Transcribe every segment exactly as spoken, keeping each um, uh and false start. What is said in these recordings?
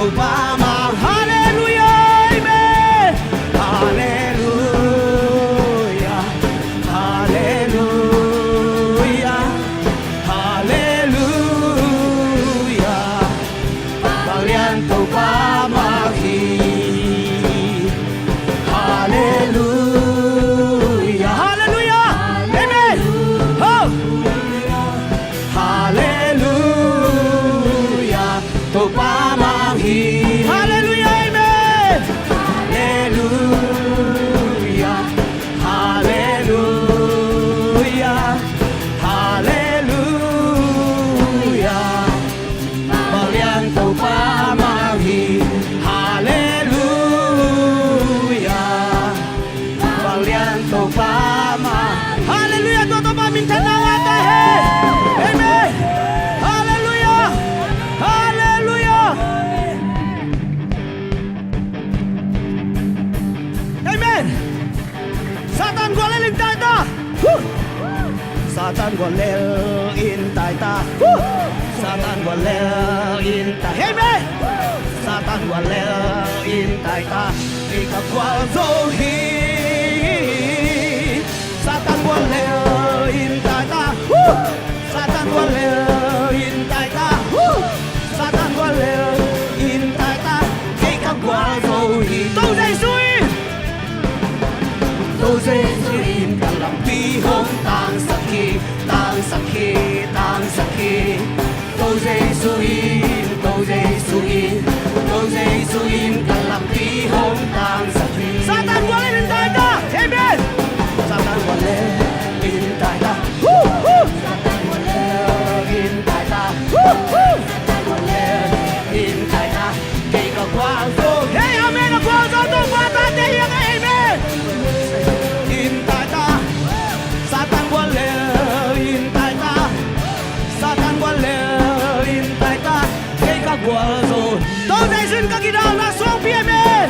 Topa mah. Halleluia, amen. Halleluia, halleluia, halleluia. Vanglian Topa mah hi. Halleluia, halleluia, amen. Ho. Halleluia, Topa mah hi. Halleluia, amen. Halleluia, halleluia, halleluia. Vanglian Topa mah hi. Halleluia. Vanglian Topa mah. Halleluia, tua Topa minthanna ngah ta hen. Amen. Halleluia. Halleluia. Amen. Satan guallel in tai ta. Huh. Satan guallel in tai ta. Huh. Satan guallel in tai. Amen. Satan guallel in tai ta. Kei ka gualzo hi. Satan guallel in tai ta. Huh. Satan guallel in tai ta. Huh. Satan guallel in tai ta. Kei ka gualzo hi. To Jesu in. To Jesu in ka lampi hong tangsak hi, tangsak hi, tangsak hi. To Jesu in, to Jesu in, to Jesu in ka lampi hong tangsak hi. Satan guallel in tai ta. Amen. Satan guallel in tai ta. Woo, woo. Satan guallel in tai ta. Woo, woo. Satan guallel in tai ta. Kei ka gualzo. Hey, amen. A gualzo Topa tate hi hang, amen. In tai ta. Satan guallel in tai ta. Satan guallel in tai ta. Kei ka gualzo. To Jesu in ka kidalna suangpi, amen.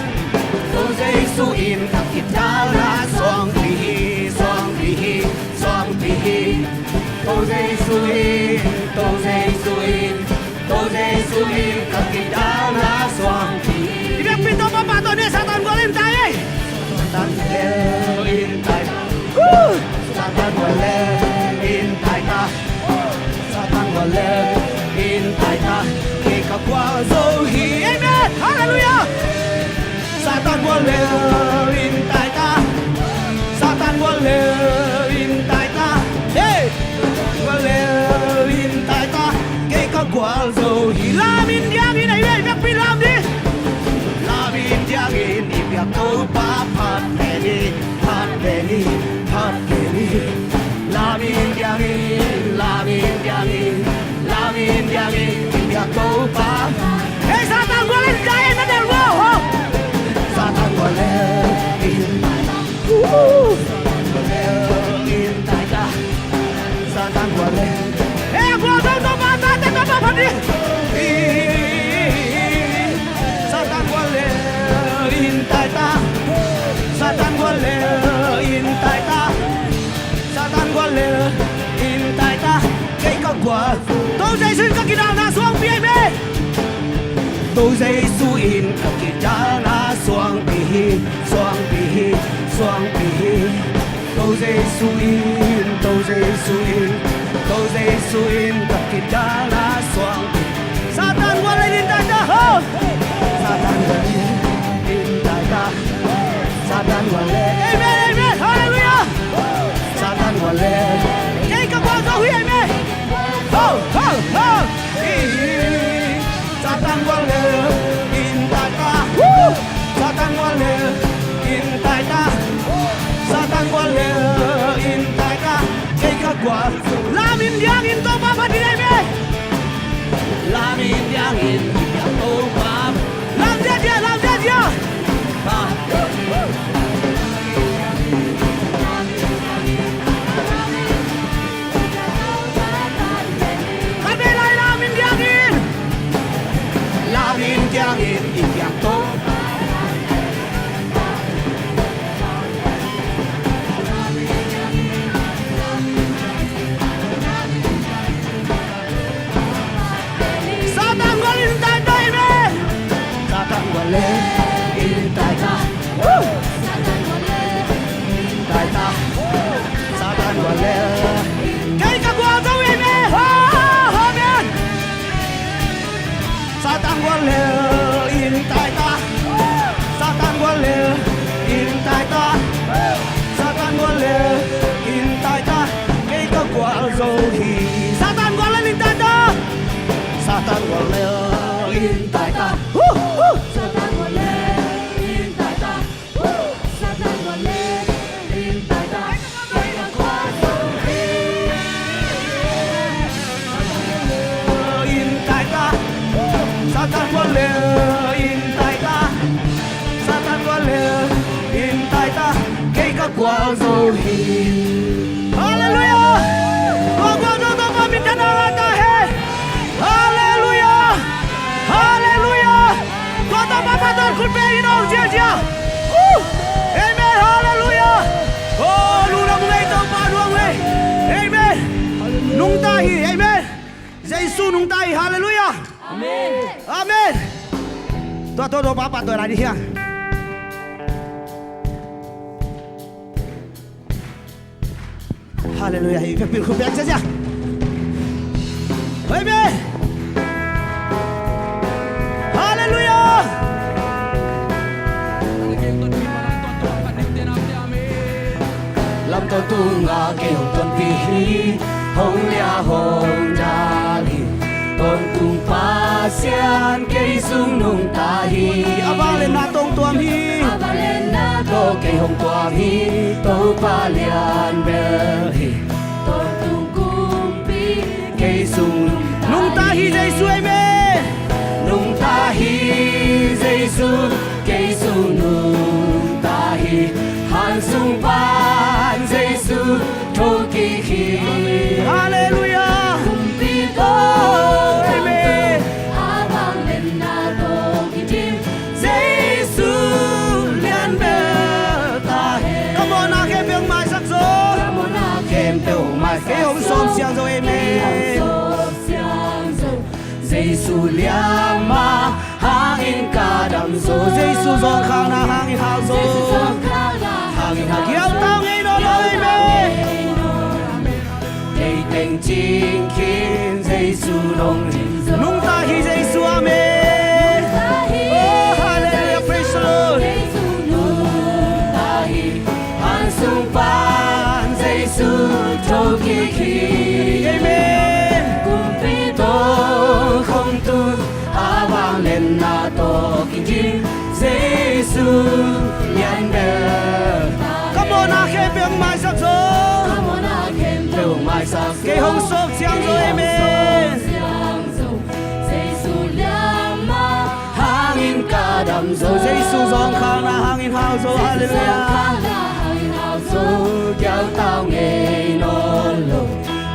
To Jesu in ka kidalna suangpi hi, suangpi hi, suangpi hi. To Jesu in, to Jesu in, to Jesu in ka kidalna suangpi. I biakpi Topa pahtawi ni, Satan guallel in tai ei. Satan guallel in tai. Woo! Satan guallel in tai ta. Satan guallel in tai ta. Kei ka gualzo hi. Amen. Halleluia. Satan guallel in tai ta. Satan guallel in tai ta. Hey! Guallel in tai ta. Kei ka gualzo hi. Lam in diang in, amen. Biakpi lam ni. Lam in diang in, i biak Topa phat pen in, phat pen in, phat pen in. Lam in diang in, lam in diang in, lam in diang in, i biak Topa. Hey, Satan guallel in tai ei, na del wo ho. Satan guallel in tai ta. Satan guallel in tai ta. Satan guallel. Hey, a gualzo Topa tate, Topa phat ni. Satan guallel in tai ta. Satan guallel in tai ta. Satan guallel in tai ta. Kei ka gual. To Jesu in ka kidalna suangpi, amen. To Jesu in ka kidalna suangpi hi, suangpi hi, suangpi hi. To Jesu in, to Jesu in, to Jesu in ka kidalna suangpi. Satan guallel in tai ta ho. Satan guallel in tai ta. Satan guallel. Amen, amen. Halleluia. Satan guallel. Kei ka gualzo hi, amen. Ho, ho, ho. Satan guallel in tai ta. Woo! Satan guallel in tai ta. Satan guallel in tai ta. Kei ka gual. Lam in diang in Topa phat ni, amen. Lam in diang in i biak Topa. Lam ziahziah, lam ziahziah. Khat vei lai, lam in diang in. Lam in diang in i biak Topa. Satan guallel in tai ta, amen. Satan gual lel in tai ta. Satan gual lel in tai ta. Satan gual lel in tai ta. Kei ka gual zo hi. Satan gual lel in tai ta. Satan gual lel in tai ta. Huh, huh. Satan gual lel in tai ta. Satan gual lel in tai ta. Kei ka gual zo hi. In tai ta. Satan gual lel in tai ta. Satan gual lel in tai ta. Kei ka gual zo hi. Halleluiah. Tua gual zo Topa minthanna la ta hen. Halleluiah. Halleluiah. Tua Topa pahtawi khut bengin hong ziazia. Uh. Amen. Halleluiah. Oh, lungdam ung ei Topa, lungdam ung ei. Amen. Nungta hi. Amen. Jesu nungta hi. Halleluiah. Amen. Amen. Tua, tua, tua Topa pahtawi lai ding hi hang. Halleluiah. Hih vekpi khut beng ziazia. Amen. Halleluiah. Lamto tungah kei hong tonpih hi, hong liah hong dal hi. Tawntung Pasian kei sung nungta hi. A vangliatna tawh hong tuam hi. A vangliatna tawh kei hong tuam hi. Topa lian bel hi. Tawntung kumpi kei sung nungta hi. Jesu, amen. Nungta hi Jesu, kei sung nungta hi. Han sung pan Jesu thokik hi. Halleluiah. Kumpi tawh, amen, a vangliatna tawh kidim Jesu lian bel ta hen. Ka mawhna khempeuh hong maisak zo. Ka mawhna khempeuh hong maisak zo. Kei hong sawp siang zo, amen. Kei hong sawp siang zo. Jesu liamma hangin ka dam zo. Jesu zawngkhalna hangin hau zo. Jesu zawngkhalna hangin hau zo. Giau tau ngei nawn lo, amen. Tei teng cing khin Jesu hong dim zo. Nungta hi Jesu, amen. Nungta hi. Oh, halleluiah, praise the Lord. Jesu nungta hi. Han sung pan Jesu thokik hi. Amen. Kumpi tawh khong tun, a vangliatna tawh kidim Jesu lian bel. Ka mawhna khempeuh hong maisak zo. Ka mawhna khempeuh hong maisak zo. Kei hong sawp siang zo, amen. Kei hong sawp siang zo. Jesu liamma hangin ka dam zo. Jesu zawngkhalna hangin hau zo. Halleluiah. Zawngkhalna hangin hau zo. Giau tau ngei nawn lo.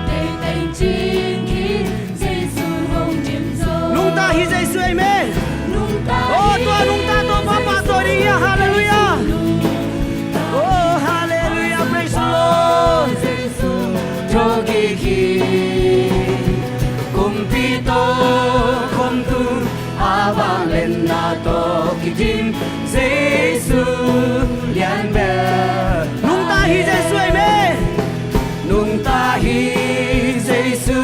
Tei teng cing khin Jesu hong dim zo. Nungta hi Jesu, amen. Nungta hi. Oh, tua nungta tawh Topa pahtawi ding hi hang. Halleluiah. Oh, halleluiah, praise the Lord. Jesu thokik hi. Kumpi tawh khong tun, a vangliatna tawh kidim Jesu lian bel. Nungta hi Jesu, amen. Nungta hi Jesu,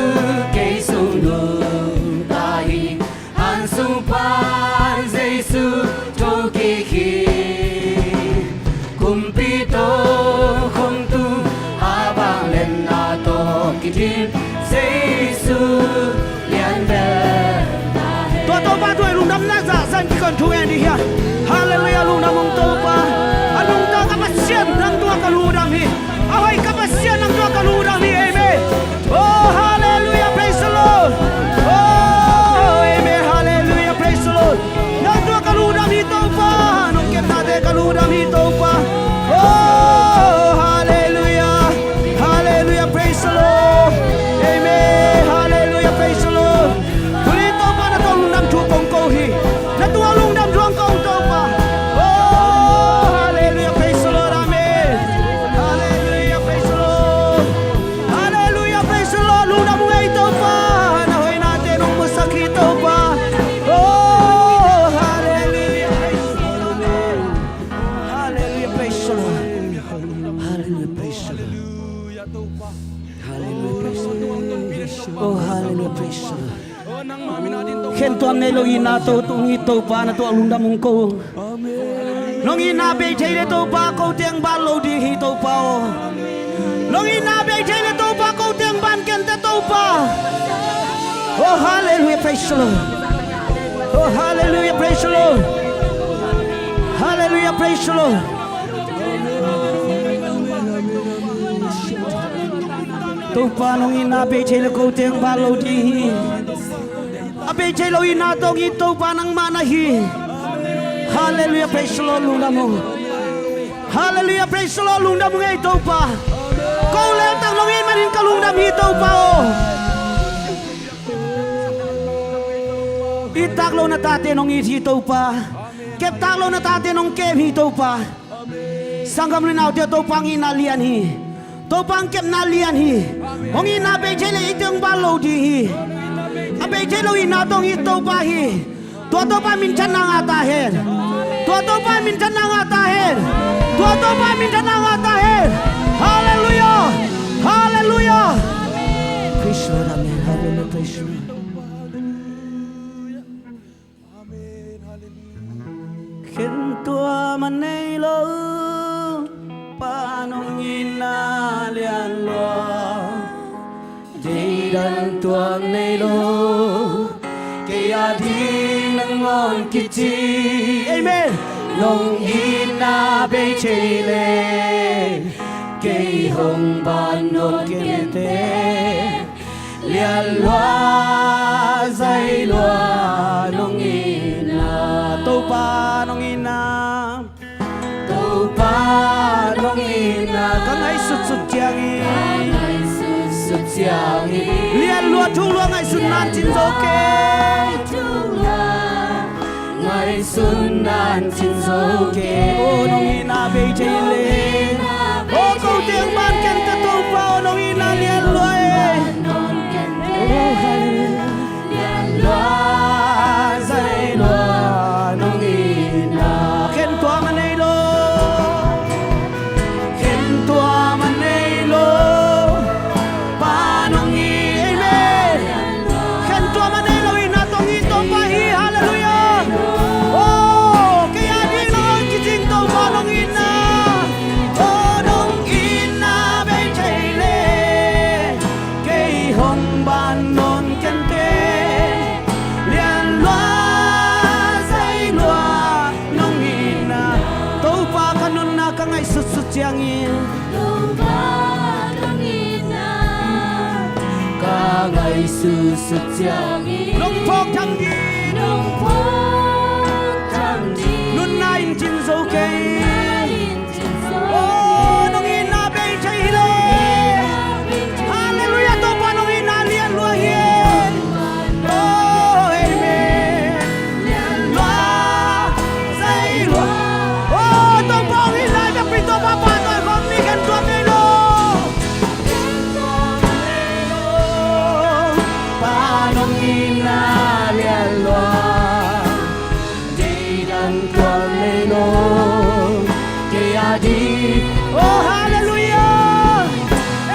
kei sung nungta hi. Han sung pan Jesu thokik hi. Kumpi tawh khong tun, a vangliatna tawh kidim Jesu lian bel. Tua Topa tungah lungdamna zahzah in kikoih thu ngen ding hi hang. Halleluiah, lungdam ung Topa. A nungta ka Pasian, nang tungah ka lungdam hi. A hoih ka Pasian, nang tungah ka lungdam hi. Amen. Oh, halleluiah, praise the Lord. Oh, amen, halleluiah, praise the Lord. Nang tungah ka lungdam hi Topa, nong kepnate ka lungdam hi Topa. Oh, halleluiah, halleluiah, praise the Lord. Amen, halleluiah, praise the Lord. Tuni Topa na tungah lungdam thu kong ko hi. Na tungah lungdam thu kong ko hi. Khentuam nei lo itna tawh hong it Topa, na tuak lungdam hong ko. Nong itna bei thei le Topa, ko teng ban lo ding hi Topa aw. Nong itna bei thei le Topa, ko teng ban kente Topa. Oh, hallelujah, praise the Lord. Oh, hallelujah, praise the Lord. Hallelujah, praise the Lord. Topa, nong itna bei thei le ko teng ban lo ding hi. A bei thei lo itna tawh hong it Topa nangmah na hi. Hallelujah, praise the Lord, lungdam ung. Hallelujah, praise the Lord, lungdam ung ei Topa. Ko lel tak nong it manin ka lungdam hi Topa aw. It tak lo na tate nong it hi Topa. Kep tak lo na tate nong kep hi Topa. Sanggam le naute, Topa hong itna lian hi. Topa hong kepna lian hi. Hong itna bei thei le i teng ban lo ding hi. A bei thei lo itna tawh hong it Topa hi. Tua Topa minthanna ngah ta hen. Tua Topa minthanna ngah ta hen. Tua Topa minthanna ngah ta hen. Hallelujah. Hallelujah. Praise the Lord. Amen. Hallelujah. Praise the Lord. Khentuam a nei lo, Pa nong itna lian lua. Deidan tuak nei lo, kei a ding nangawn kici. Amen. Nong itna bei thei le, kei hong ban nawn kei te. Lian lua, zai lua, nong itna. Topa nong itna. Topa nong itna. Ka ngaihsutsut ciangin. Ka ngaihsutsut ciangin. Lian lua, thuk lua, ngaihsutna in cin zo kei. Thuk lua. Ngaihsutna in cin zo kei. Oh, nong itna bei thei le. Oh, ko teng ban kente Topa, oh, nong itna lian lua e. Oh, hallelujah. Lian lua, zai lua, nong itna. Khentuam a nei lo. Khentuam a nei lo, Pa nong it, amen. Khentuam a nei lo itna tawh hong it Topa hi, hallelujah. Oh, kei a ding nangawn kicing Topa nong itna. Oh, nong itna bei thei le, kei hong ban nawn kei te. Lian lua, zai lua, nong itna. Topa ka nunna ka ngaihsutsut ciangin. Topa nong itna. Ka ngaihsutsut ciangin. Nong phawk tham ding. Nong phawk tham ding. Nunna in cin zo kei. Nunna in cin zo kei. Oh, nong itna bei thei hi lo. Hallelujah, Topa nong itna lian lua hi. Oh, amen. Lian lua, zai lua. Oh, Topa hong it lai takpi Topa pahtawi khawm ni, khentuam nei lo. Pa nong itna lian lua. Deidan tuak nei lo, kei a ding. Oh, hallelujah.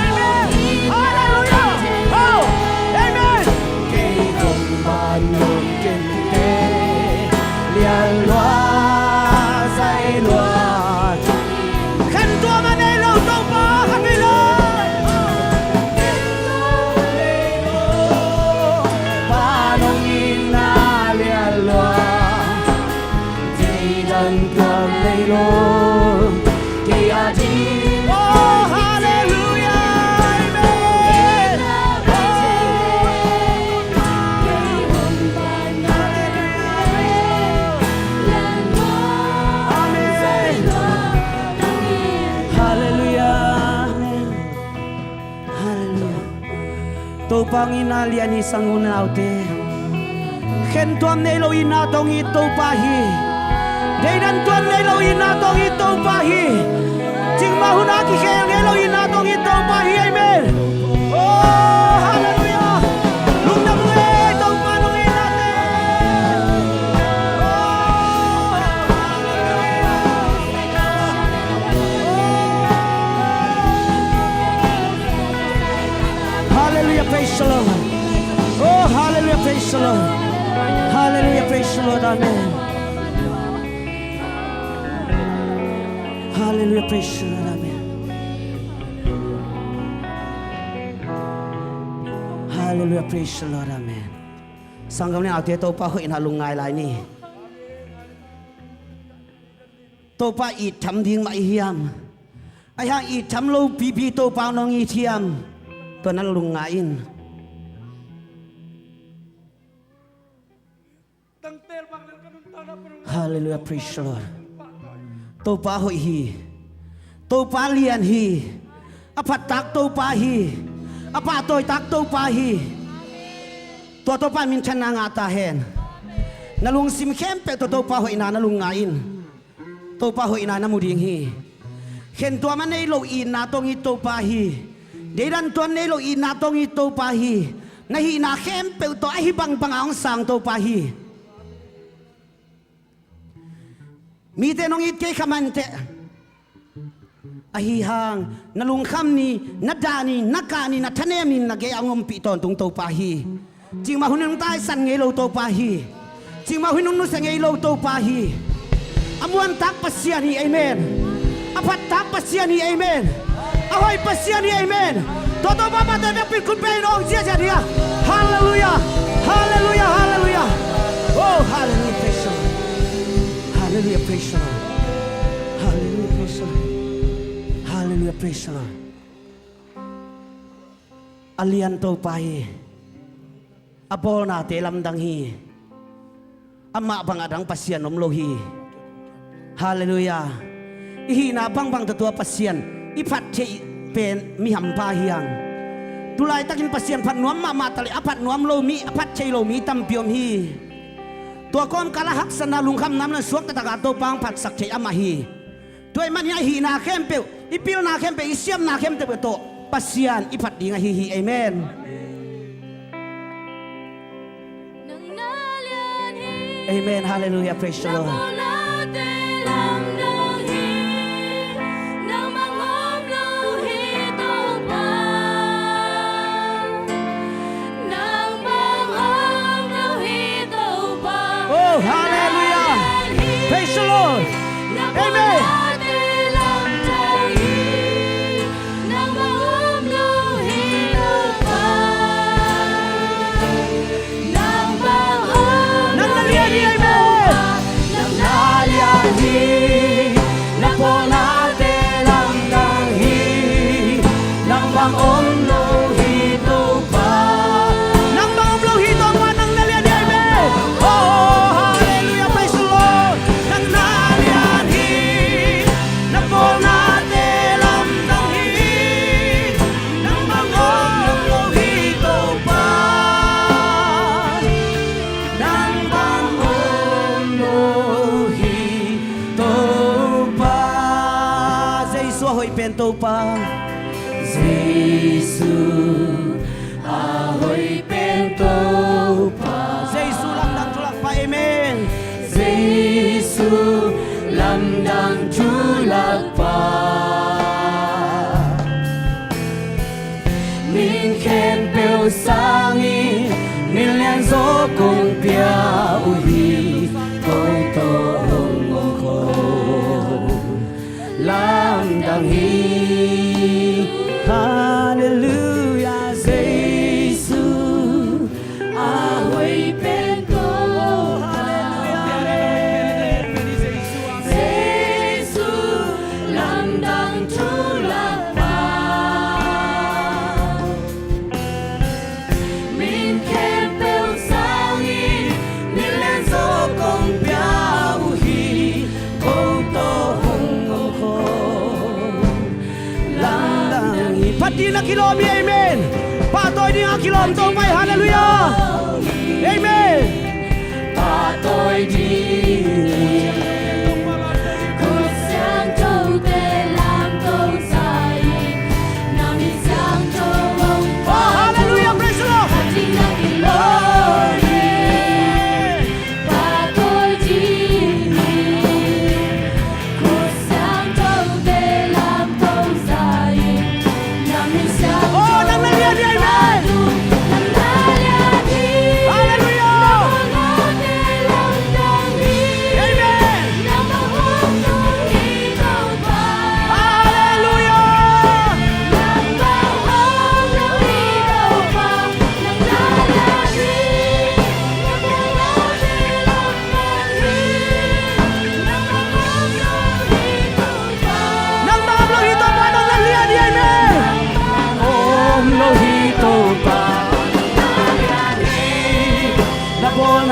Amen. Hallelujah. Oh, amen. Kei hong ban nawn kei te. Lian lua, zai lua. Khentuam a nei lo Topa khat vei lo. Pa nong itna lian lua. Deidan tuak nei lo. Kei a ding. Oh, hallelujah. Amen. Oh. Amen. Hallelujah. Amen. Hallelujah. Topa hong itna lian hi, sanggam le naute. Khentuam nei lo itna tawh hong it Topa hi. Deidan tuak nei lo itna tawh hong it Topa hi. Cikmah hun a kikhel ngei lo itna tawh hong it Topa hi. Amen. Oh, hallelujah. Lungdam ung ei Topa nong itna te. Oh, hallelujah. Hallelujah, praise the Lord. Oh, hallelujah, praise the Lord. Lord, amen. Hallelujah, praise the Lord, amen. Hallelujah, praise the Lord, amen. Sanggam le naute, Topa hoihna lungngai lai ni. Topa it tham ding mah i hiam? Ahi hang it tham lo pipi Topa nong it hiam? Tua na lungngai in. Hallelujah, praise the Lord. Topa hoih hi. Topa lian hi. A phattak Topa hi. A pahtawitak Topa hi. Tua Topa minthanna ngah ta hen. Na lungsim khempeuh tawh Topa hoihna na lungngai in. Topa hoihna na mu ding hi. Khentuam a nei lo itna tawh hong it Topa hi. Deidan tuam nei lo itna tawh hong it Topa hi. Na hihna khempeuh tawh ahi bangbang a hong sang Topa hi. Mite nong it kei kha mah inteh. Ahi hang na lungkham ni, na dah ni, na kah ni, na thanem ni, na gei a hong ompih tawntung Topa hi. Cikmah hun in hong taisan ngei lo Topa hi. Cikmah hun in hong nusia ngei lo Topa hi. A muantak Pasian hi, amen. A phattak Pasian hi, amen. A hoih Pasian hi, amen. Tua Topa pahtawi biakpiin khut bengin hong ziahziah ding a. Hallelujah. Hallelujah. Hallelujah. Oh, hallelujah. Praise the Lord. Hallelujah. Praise the Lord. Hallelujah. Praise the Lord. Hallelujah. Praise the Lord. A lian Topa hi. A bawlnate lamdang hi. Amah bang a dang Pasian om lo hi. Hallelujah. I hihna bangbang tawh tua Pasian i phat theih pen mi hampha hi hang. Tulaitakin Pasian phat nuam mahmah ta leh a phat nuam lo mi, a phat thei lo mi tampi om hi. Tua kawmkal a haksatna, lungkhamna om leh suakta takin Topa hong phatsak thei amah hi. Tua ahih manin a hihna khempeuh, i pilna khempeuh, i siamna khempeuh tawh Pasian i phat ding ahi hi. Amen. Amen. Hallelujah. Praise the Lord. Nang bang om lo hi Topa. Nang bang om lo hi Topa. Oh, hallelujah. Praise the Lord. Amen. Nang bang om lo hi Topa. Nang bang om lo hi Topa. Nang na lian hi, amen. Nang na lian hi. Na pawlnate lamdang hi. Nang bang om lo hi Topa. Nang bang om lo hi Topa, nang na lian hi, amen. Oh, hallelujah, praise the Lord. Nang na lian hi. Na pawlnate lamdang hi. Nang bang om lo hi Topa. Nang bang om lo hi Topa. Jesu a hoih pen Topa. Jesu a hoih pen Topa. Jesu lamdang thu lak pa, amen. Jesu lamdang thu lak pa. Min khempeuh sangin min lianzaw kong pia uh hi. Ko tawh hong om ko. Lamdang hi. Hallelujah, Jesu a hoih pen Topa. Jesu lamdang thu lak pa. Min khempeuh sangin min lianzaw kong pia uh hi. Ko tawh hong om ko. Lamdang hi. Phat ding a kilawm hi, amen. Pahtawi ding a kilawm Topa hi, hallelujah. Amen. Pahtawi ding. Khut siangthote lamto sa in. Nang min siangtho hong. Oh, hallelujah, praise the Lord. Phat ding a kilawm hi. Pahtawi ding hi. Khut siangthote lamto sa in. Nang min siangtho. Oh, nang na lian hi, amen. Nang na lian hi. Hallelujah.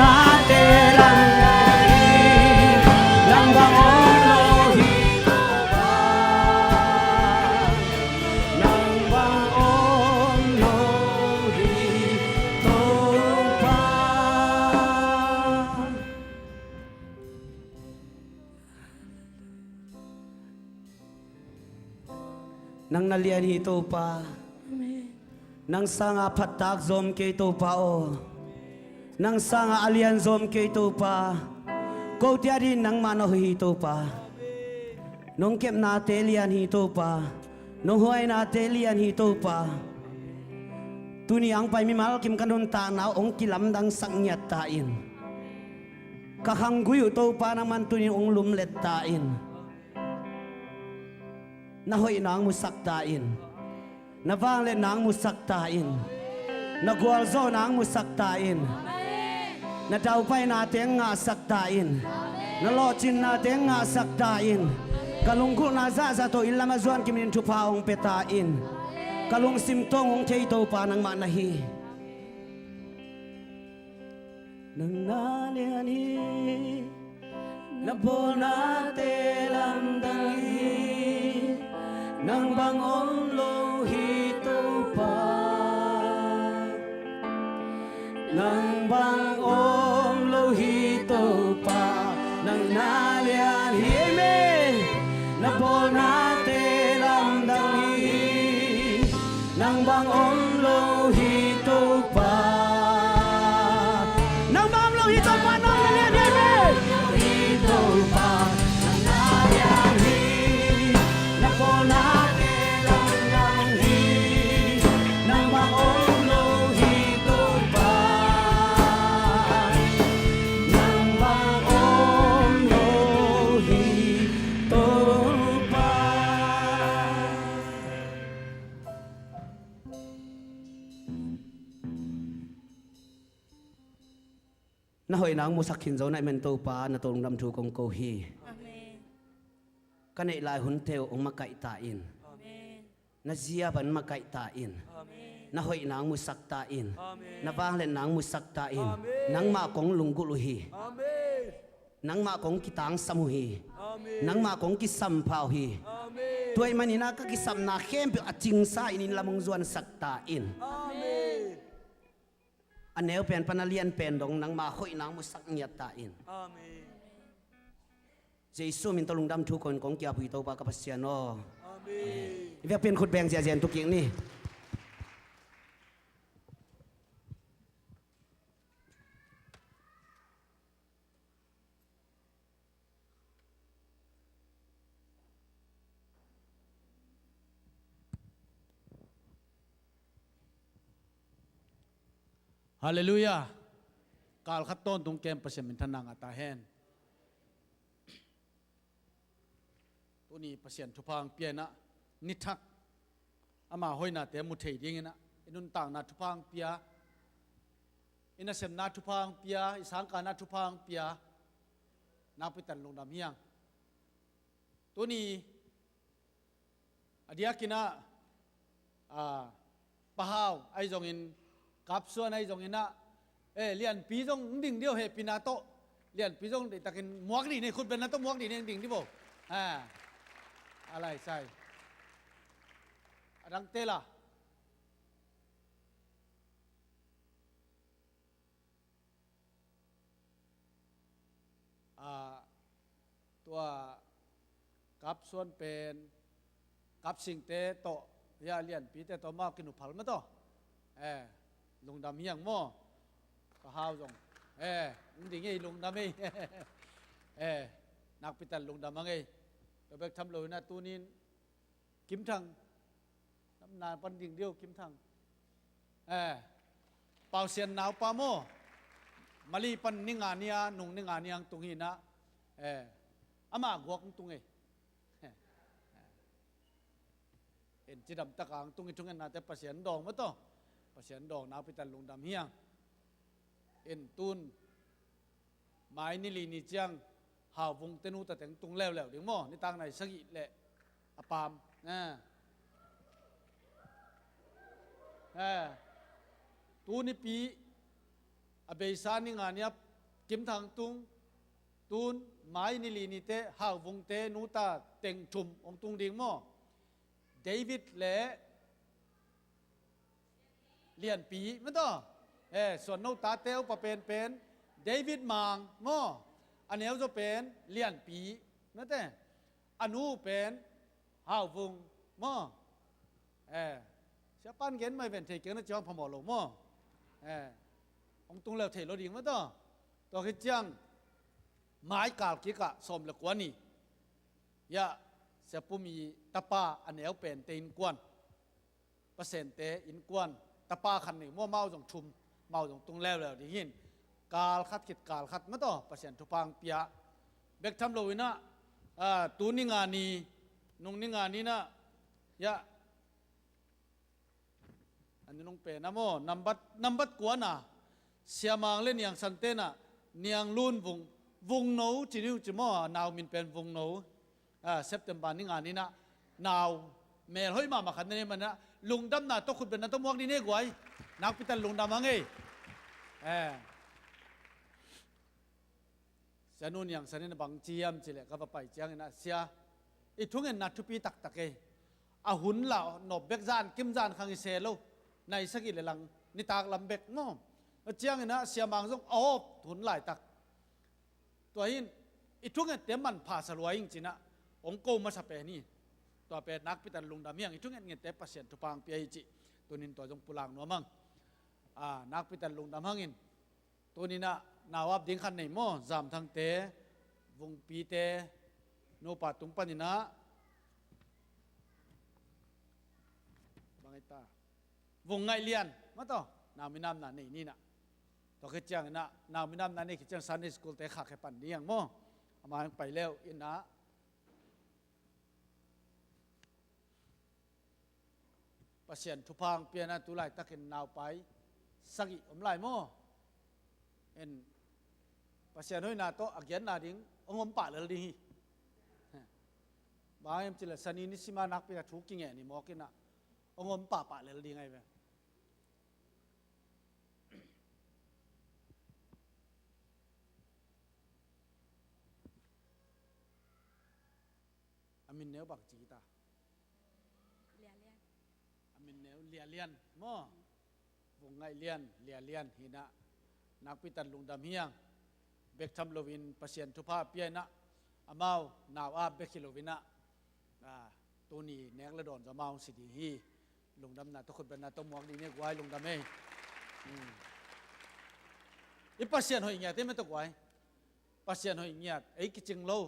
Nate lam dang hi, nang bang om lo hi Topa, nang bang om lo hi Topa. Nang na lian hi Topa. Amen. Nang sangah phattak zom kei Topa aw. Nang sangah a lian zom kei Topa. Kote adingin nangmah na hoih hi Topa. Nong kepnate lian hi Topa. Nong huainate lian hi Topa. Tuni a hong pai mimal kim ka nuntakna uh hong kilamdangsak ngiat ta in. Ka khanggui uh Topa nangman tuni hong lumlet ta in. Na hoihna hong musak ta in. Na vangliatna hong musak ta in. Na gualzawhna hong musak ta in. Na daupainate hong ngahsak ta in. Na lawhcinnate hong ngahsak ta in. Ka lunggulhna zahzah tawh inn lamah zuan kimin thupha hong pia ta in. Ka lungsim tawng hong thei Topa nangmah na hi. Nang na lian hi, na bawlnate lamdang hi, nang bang om lo hi Topa. Nang bang om lo hi Topa, nang na lian hi, amen. Na bawlnate lamdang hi, nang bang om lo hi Topa. Nang bang om lo hi Topa, nang na lian hi, amen. Hi Topa, nang na lian hi, na bawlnate lamdang hi, nang bang om lo hi Topa. Nang bang om lo hi Topa. Na hoihna hong musak khin zo na hih man Topa, na tawh lungdam thu kong ko hi. Amen. Ka neih lai hunte uh hong makaih ta in. Amen. Na zia bang makaih ta in. Amen. Na hoihna hong musak ta in. Amen. Na vangliatna hong musak ta in. Amen. Nangmah kong lunggulh uh hi. Amen. Nangmah kong kitangsam uh hi. Amen. Nangmah kong kisampha uh hi. Amen. Tua ahih manin ah ka kisapna khempeuh a cingsa in inn lam hong zuansak ta in. Amen. A neu pen pan a lian pen dong nangmah hoihna hong musak ngiat ta in. Amen. Jesu min tawh lungdam thu kong, kong ki-ap uh hi Topa ka Pasian aw. Amen. I biakpiak in khut beng ziahziah in tu kik ni. Halleluiah. Kal khat tawntung kem Pasian minthanna ngah ta hen. Tuni Pasian thupha hong pia in ah, ni thak ama hoihnate mu thei dingin ah, i nuntakna thupha hong pia, i nasemna thupha hong pia, i sangkahna thupha hong pia, nakpi takin lungdam hi hang. Tuni a diakin ah, a, Pa Hau ahi zongin, Kap Suan ahi zongin ah, eh, Lianpi zong hong ding dih o, hehpihna tawh. Lianpi zong deihtakin muak dih ni, khut bengna tawh muak dih ni, hong ding dih bo. A, a lai sai. A dangte la. A, tua Kap Suan pen, Kap Singte tawh, hia Lianpite tawh amau kinuphal mah tawh. Eh, lungdam hi hang maw. Pa Hau zong. Eh, hong ding ei, lungdam ei. Eh, nakpi takin lungdam hang ei. Tua bek tham lo in ah tuni in Kim Thang. Namna pan ding dih o, Kim Thang. Eh, Pau Sian naupa maw. Mali pan ni nga ni a, nung ni nga ni a hong tung hi in ah. Eh, amah guak hong tung ei. En cidam takin hong tung hi, thungennate Pasian dawng mah tawh. Pasian dawng, nakpi takin lungdam hi hang. En tun Mai ni li ni ciang Hau Vung te nu tate hong tung leuleu ding maw, nitak nai sagih leh a paam. Eh. Eh. Tu nipi a beisa ni nga ni a Kim Thang tung, tun mai ni li ni teh Hau Vung te nu ta teng thum hong tung ding maw? David le Lianpi, mate. Eh, Suan No tate upa penpen David Mang maw? A neu zaw pen Lianpi, mate. A nu pen Hau Vung maw? Eh, siapa in gen mai ven, thei keng na ciang phamawh lo maw? Eh, hong tung leu thei lo ding mate. Tua khit ciang mai kal kikah sawm le kua ni. Ya, Sia Pum i tapa a neu pente innkuan, Pasiante innkuan tapa khat nei maw, amau zong thum, amau zong tung leuleu ding hi. Kal khat khit kal khat mate, Pasian thupha hong pia. Bek tham lo in ah, ah, tu ni nga ni, nung ni nga ni in ah, ya, a nunung pen a maw, nambat, nambat kua na, Sia Mang le Niang San te na, Niang Lun Vung, Vung No ci ni uh ci maw, nau min pen Vung No. Ah, September ni nga ni in ah, nau melhoih mahmah khat na nei man ah, lungdamna tawh khutbetna tawh muak ni ne guai. Nakpi tak lungdam hang ei. Eh. Sia Nu Niang San in a bang ci hiam cih leh, ka va pai ciangin ah, Sia, i thungetna thupi taktak ei. A hun la nop bek, zan kim zan khang i se lo. Nai sagih le lang nitak lam bek maw? A ciangin ah Sia Mang zong a awp hun laitak. Tua hi in, i thungette manpha sa lua ing ci in ah hong ko masa pen hi. Tua pen nakpi tak lungdam hi hang, i thungetngette Pasian thupha hong pia hi cih tuni in tua zong pulak nuam hang. Ah, nakpi tak lungdam hang in. Tuni in ah nau ap ding khat nei maw, Zam Thang te, Vung Pi te nupa tung panin ah, bang ei ta, Vung Ngaih Lian mate, nau minamna nei ni in ah. Tua khit ciangin ah nau minamna nei khit ciang Sunday school te khak he pan ding hang maw. Amah hong pai leu in ah, Pasian thupha hong pia in ah tu laitakin naupai sagih om lai maw? En, Pasian hoihna tawh a giatna ding hong om pah lel ding hi. Bang hiam cih leh Sani nisim a nakpi tak thu kingen hi mawk in ah hong om pahpah lel ding ahi ve. A min neu bang ci ta? Lia Lian. A min neu Lia Lian maw? Vung Ngaih Lian, Lia Lian hi in ah, nakpi tak lungdam hi hang. Bek tham lo in Pasian thupha pia in ah, amau nau ap bek hi lo in ah, ah, tuni nek le dawn zong amau hong si ding hi. Lungdamna tawh khutbetna tawh muak ding ni guai, lungdam ei. Hmm. I Pasian hoih ngiat ei mate guai. Pasian hoih ngiat, ei kicing lo.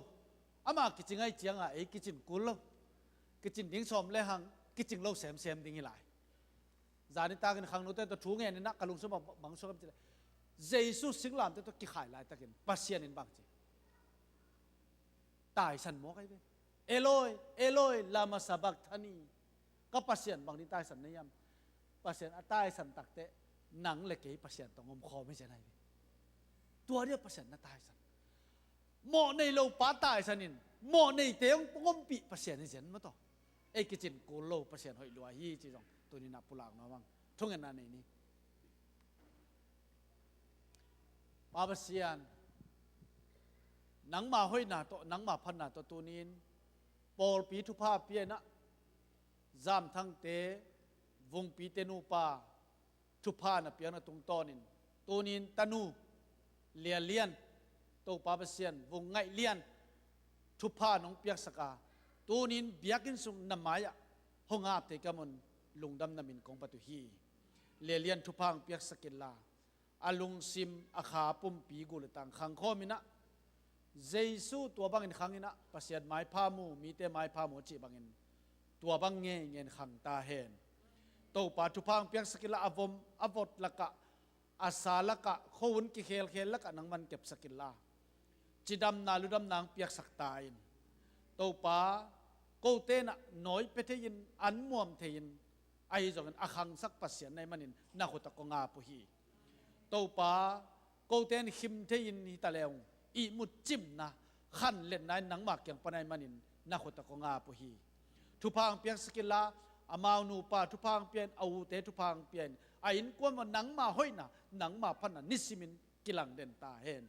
Amah kicing ahih ciangin ei kicin kul lo. Kicin ding sawm le hang, kicing lo semsem ding hi lai. Zan nitakin khangnote tawh thu ngen in ah ka lungsim ah bang suak hiam cih leh, Jesu singlamteh tawh kikhai laitakin Pasian in bang ci, taisan mawk ahi ve. Eloi, Eloi, lama sabakthani. Ka Pasian, bang ding taisan na hiam? Pasian a taisan takteh nang le kei Pasian tawh om khawm hi zen ahi ve. Tua dia Pasian na taisan. Mawh nei lo pa taisan in, mawh neite hong ompih Pasian hi zen mate. Ei kicin kul lo, Pasian hoih lua hi cih zong tuni in ah pulak nuam hang. Thungetna nei ni. Pa Pasian, nangma hoihna tawh, nangma phatna tawh tuni in pawlpi thupha pia in ah, Zam Thangte, Vung Pite nupa thupha na piakna tungtawnin, tuni in tanu Lia Lian, Topa Pasian, Vung Ngaih Lian thupha nong piaksak a, tuni in biakinn sung na mai-ah hong ap thei ka mun, lungdamna min kong phat uh hi. Lia Lian thupha hong piaksak inla, a lungsim, a kha pumpi gul le tang khang khawm in ah, Jesu tua bangin khang in ah, Pasian maipha mu, mite maipha mu cih bangin tua bang ngeingein khang ta hen. Topa thupha hong piaksak inla, a vom a vot lakah, a sa lakah, khuahun kikhelkhel lakah nangman kepsak inla, cidamna ludamna hong piaksak ta in. Topa, kote in ah nawi pia thei in, an muam thei in, ahi zongin a khangsak Pasian na hih manin na khut ah kong ap uh hi. Topa, kote in khim thei in hi ta leng, ihmut cimna, khanletna in nangma kiang pan ahih manin na khut ah kong ap uh hi. Thupha hong piaksak inla, amau nupa thupha hong pia in, a ute thupha hong pia in, a innkuan uah nangma hoihna, nangma phatna nisimin kilang den ta hen.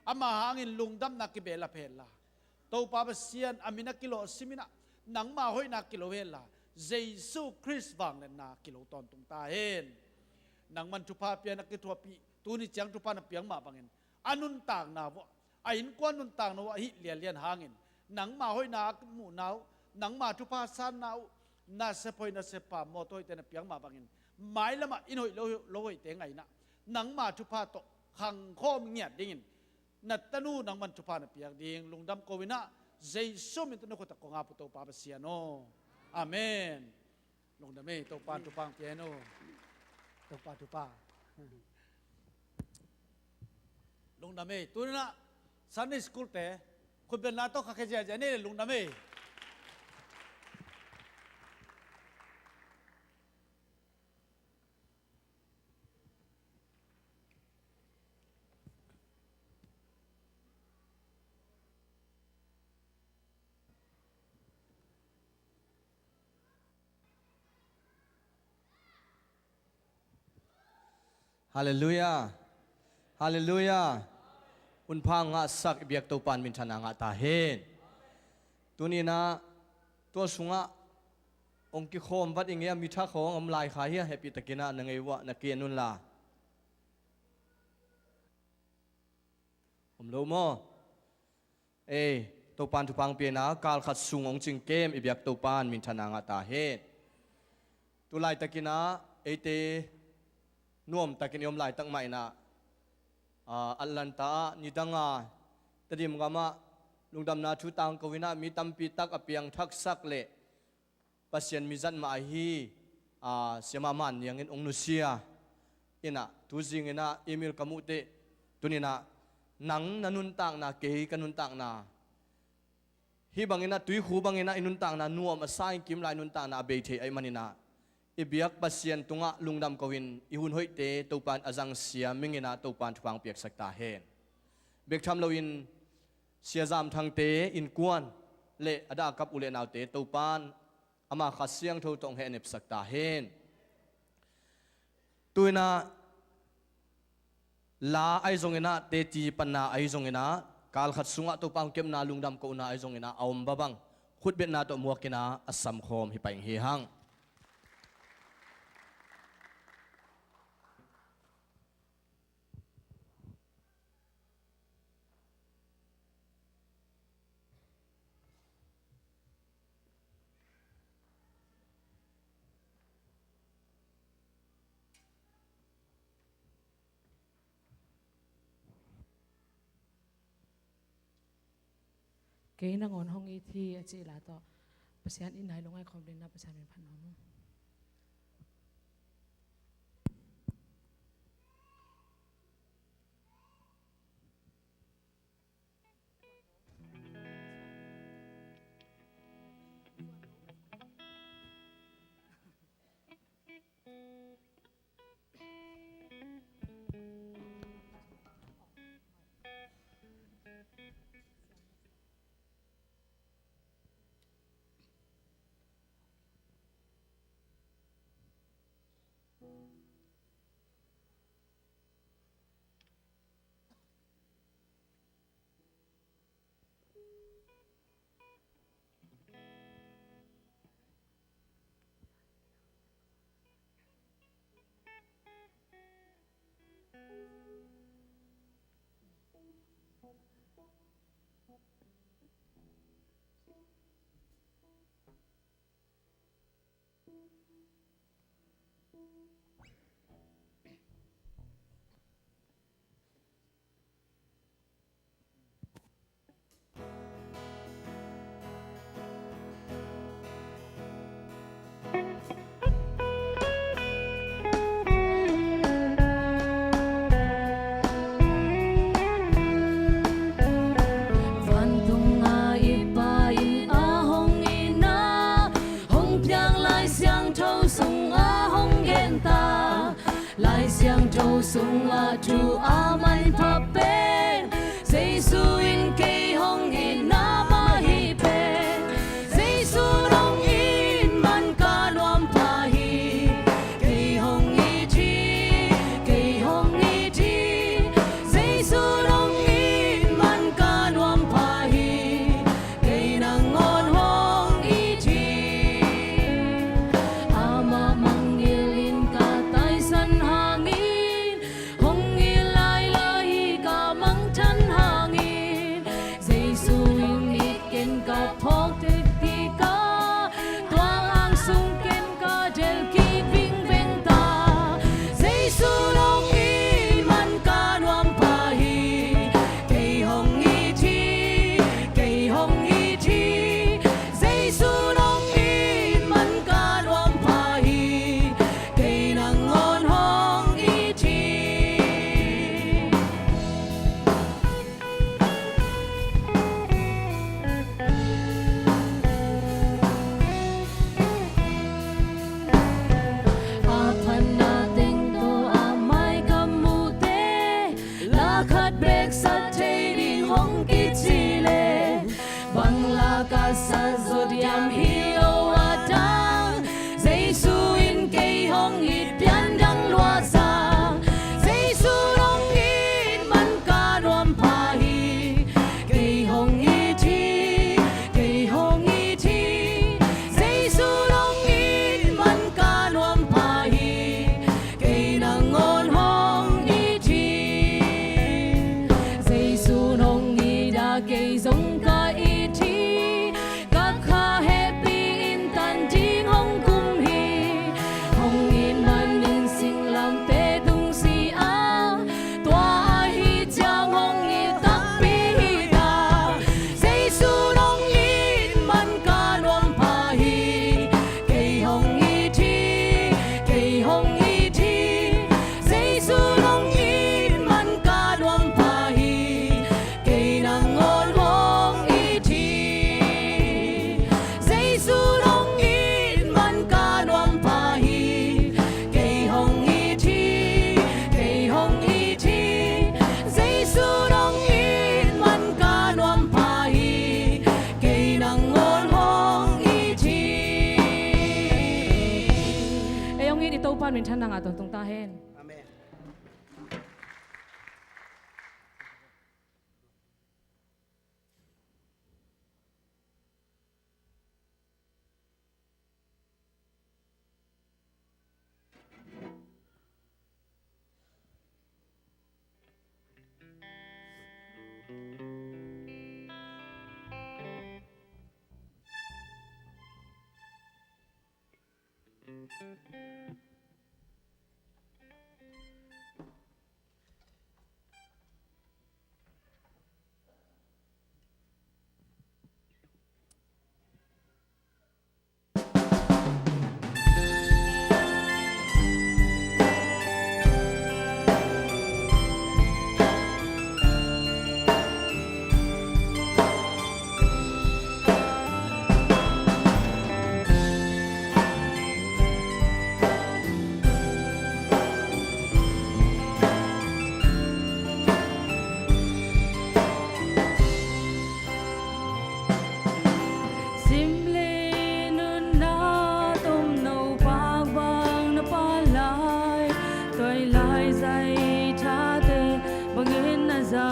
Ama hangin lungdamna kibehlap henla, Topa Pasian a min a kilawhsim inah, nangma hoihna kilo henla, Jesu Khrist vangliatna kilo tawntung ta hen. Nangman thupha pia na kithuahpih, tuni ciang thupha na piak mah bangin, a nuntakna vuah, a innkuan nuntakna vuah hih lianlian hangin, nangma hoihna a muhna uh, nangma thupha sanna uh, nasep hoih nasep pha mawtaw hoihte na piak mah bangin, mailamah in hoih lo, lo hoihte ngaina, nangma thupha tawh khangkhawm ngiat dingin, na tanu nangman thupha na piak ding lungdam ko inah, Jesu min tawh na khut ah kong ap uh Topa Pasian aw. Amen. Lungdam ei, Topan thupha hong pia hen aw. Topa thupha. Lungdam ei, tuni inah Sunday School te khutbetna tawh khakhia ziahziah ni le, lungdam ei. Halleluiah. Halleluiah. Hunpha ngahsak i biak Topan minthanna ngah ta hen. Tuni inah tua sungah hong kikhawm vat i ngei a mi thak hong om lai kha hia? Hehpihtakin ah na ngei uh ah na ki-en unla. Om lo maw? Ei, Topan thupha hong pia inah kal khat sung hong cingkem i biak Topan minthanna ngah ta hen. Tu laitakin ah eite nuamtakin i om laitak mah inah, ah, Atlanta ah nidanga Tedim gamah lungdamna thu tangko inah mi tampi tak a piangthaksak le Pasian mizat mah ahi, ah, Siamah Man Niang in hong nusia inah, tuzing inah email ka muh teh, tuni inah nang na nuntakna, kei ka nuntakna, hih bangin ah tuikhu bangin ah i nuntakna nuam a sa in kim lai nuntakna a bei thei ahih manin ah, i biak Pasian tungah lungdam ko-in i hun hoihte Topan a zangsia ming inah Topan thupha hong piaksak ta hen. Bek tham loin Sia Zam Thangte innkuan le a dahkap u le naute Topan ama Kha Siangtho tawh hong hehnepsak ta hen. Tu inah la ahi zong inah, teci panna ahi zong inah, kal khat sungah Topa hong kepna lungdam kohna ahi zong inah, a om babang khutbetna tawh muak inah a samkhawm hi paing hi hang. Kei nangawn hong it hi a cih la tawh Pasian itna i lungngaih khawm dingin Pasian min phat nuam ung. Vantung a i Pa in a hong itna hong piak Lai Siangtho sungah hong genta. Lai Siangtho sungah thu a manpha pen Jesu in kei hong itna mah hi pen. Jesu nong it man ka nuam pha hi. Kei hong it hi, kei hong it hi. Jesu nong it Kei zong ka it hi, ka kha hehpih in tan ding hong kum hi. Hong it manin singlamteh tung si a, tua ahih ciang hong it takpi hi ta. Jesu'n hong it man ka nuam pha hi. Kei hong it hi, kei hong it hi. Jesu'n hong it man ka nuam pha hi. Kei nangawn hong it hi. Jesu'n hong it man ka nuam pha hi. Kei hong it hi, kei hong it hi. Jesu'n hong it man ka nuam pha hi. Kei nangawn hong it hi. Ei hong it i Topa minthanna ngah tawntung ta hen. Amen. Simlei nunna tomno pak bang na pan lai, tua lai zai thate bangin na zat.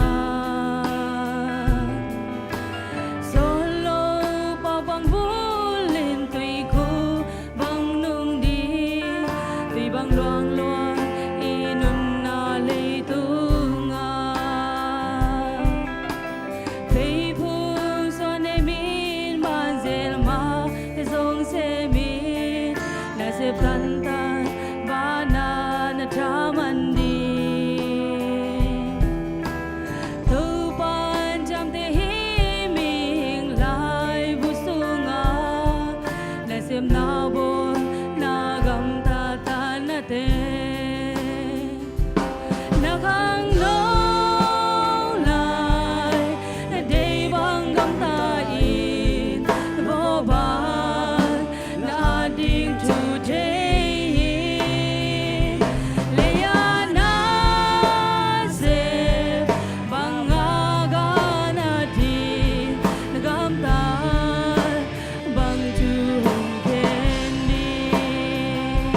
Solo pak bang bulin tuikhuk bang nung ding, tui bang luangluang i nunna leitungah. Pheiphung suan nei min ban zel ma te zong se min, nasep tantan vana na thaman ding. Topa'n ciamteh hi mihing laibu sungah, nasepna bawl na gamtat tanate. Na khangno lai na deih bang gamta in, na bawlbal na at ding thu thei hi. Lei-ah na sep bang a gan a ding, na gamtat bang thu hong khen ding.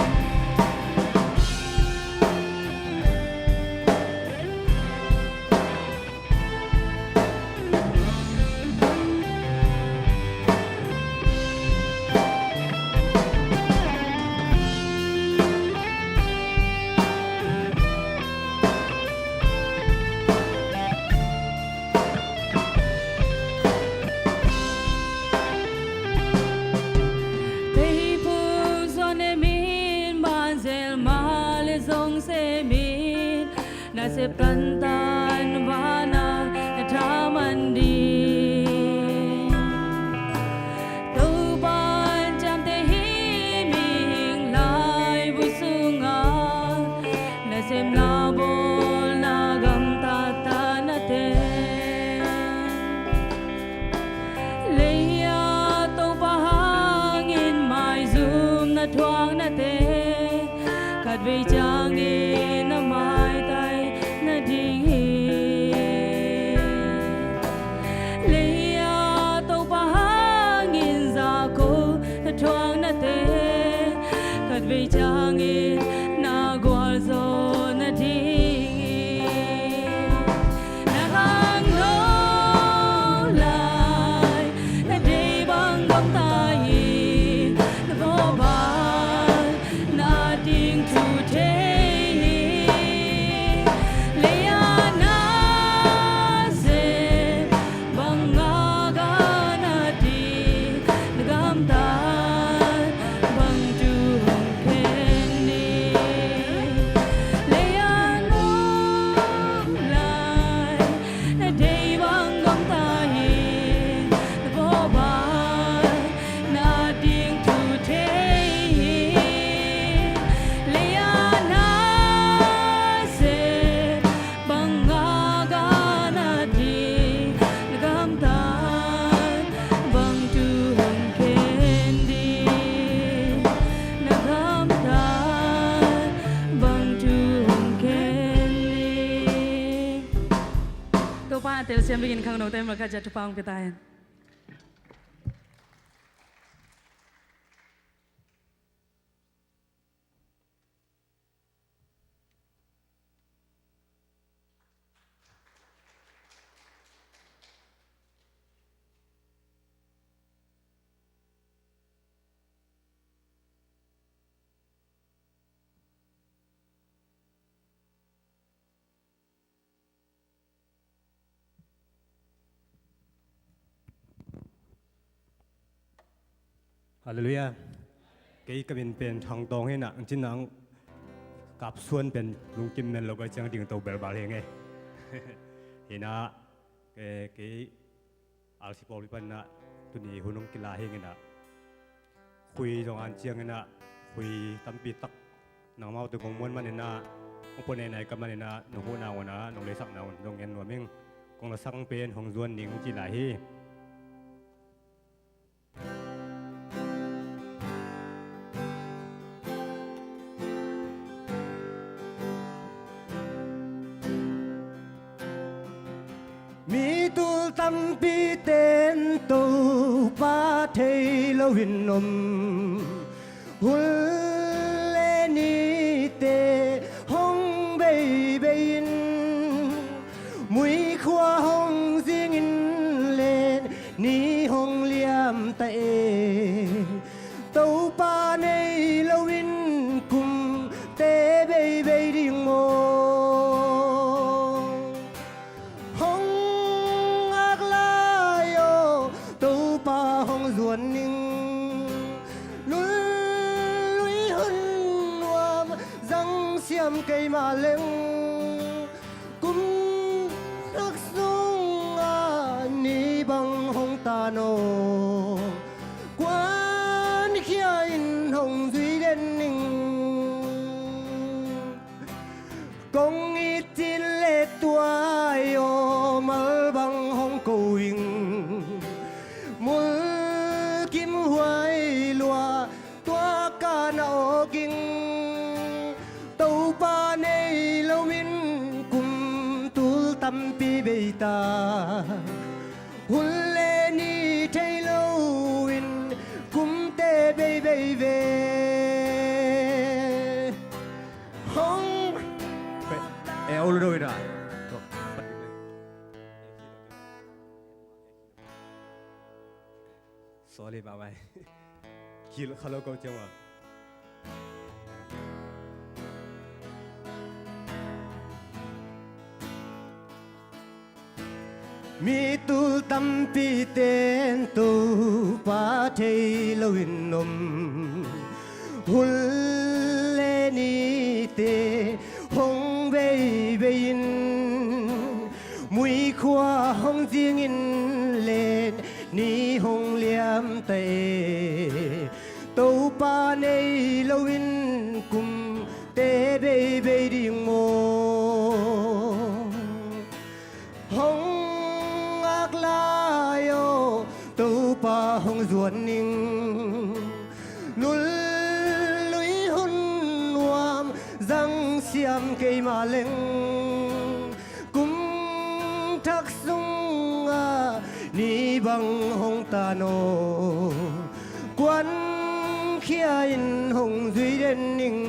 Pheiphung suan nei min ban zel ma le zong se min, nasep tantan vana na thaman ding. Topa'n ciamteh hi mihing laibu sungah, nasepna bawl na gamtat tanate. Lei-ah Topa hangin maizum na thuak nate, khatvei ciangin na maitai nading hi. Bikin khangnote malkhat ciat thupha hong pia ta hen. Halleluiah. Kei ka min pen Thang Tawng hi inah, ang cin ang kap suan pen lungkim mel lo ka ciang ding to belbal hi ngei. Hi inah, eh, kei R C pawl pan inah tuni hun hong kila hi inah, khui zong an ciang inah, khui tampi tak nangmau te kong muan man inah, hong pua nei nai ka man inah, nong huhna un ah nong leisakna un zong ngen nuam ing. Kong lasang pen Hong Zuan Ning ci lai hi. Mi tul tampi ten Topa thei loin om, hun le nite hong beibei in, muikhua hong zing in len ni hong liam ta e. Topa nei loin kumte beibei ding maw? Hong ak lai aw, Topa hong zuan ning. Nunlui hun nuam zang siam keimah leng, kum thak sungah ni bang hong tan aw, kuankhia in hong zui den ning. Kong it cin le tuai aw, mal bang hong ko ing, mulkim huai lua tua ka na awk ing. Topa nei loin kum tul tampi bei ta, hun le ni thei loin kumte beibei ve. Hong. Eh, ulu do ina. Sorry, bye bye. Kil kha lo ko ciang a. Mi tul tampi ten Topa thei loin om, hun le nite hong beibei in, muikhua hong zing in len ni hong liam ta e. Topa nei loin kumte beibei ding maw? Hong ak lai aw, Topa hong zuan ning. Nunlui hun nuam zang siam keimah leng, kum thak sungah ni bang hong tan aw, kuankhia in hong zui den ning.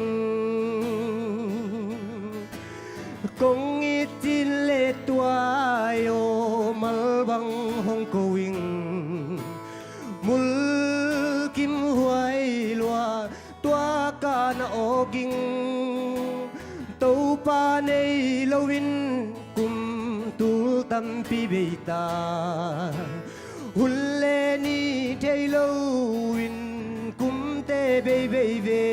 Kong it cin le tuai aw, mal bang hong ko ing, mulkim huai lua tua ka na awk ing. Topa nei loin kum tul tampi bei ta, hun le ni thei loin kumte beibei ve.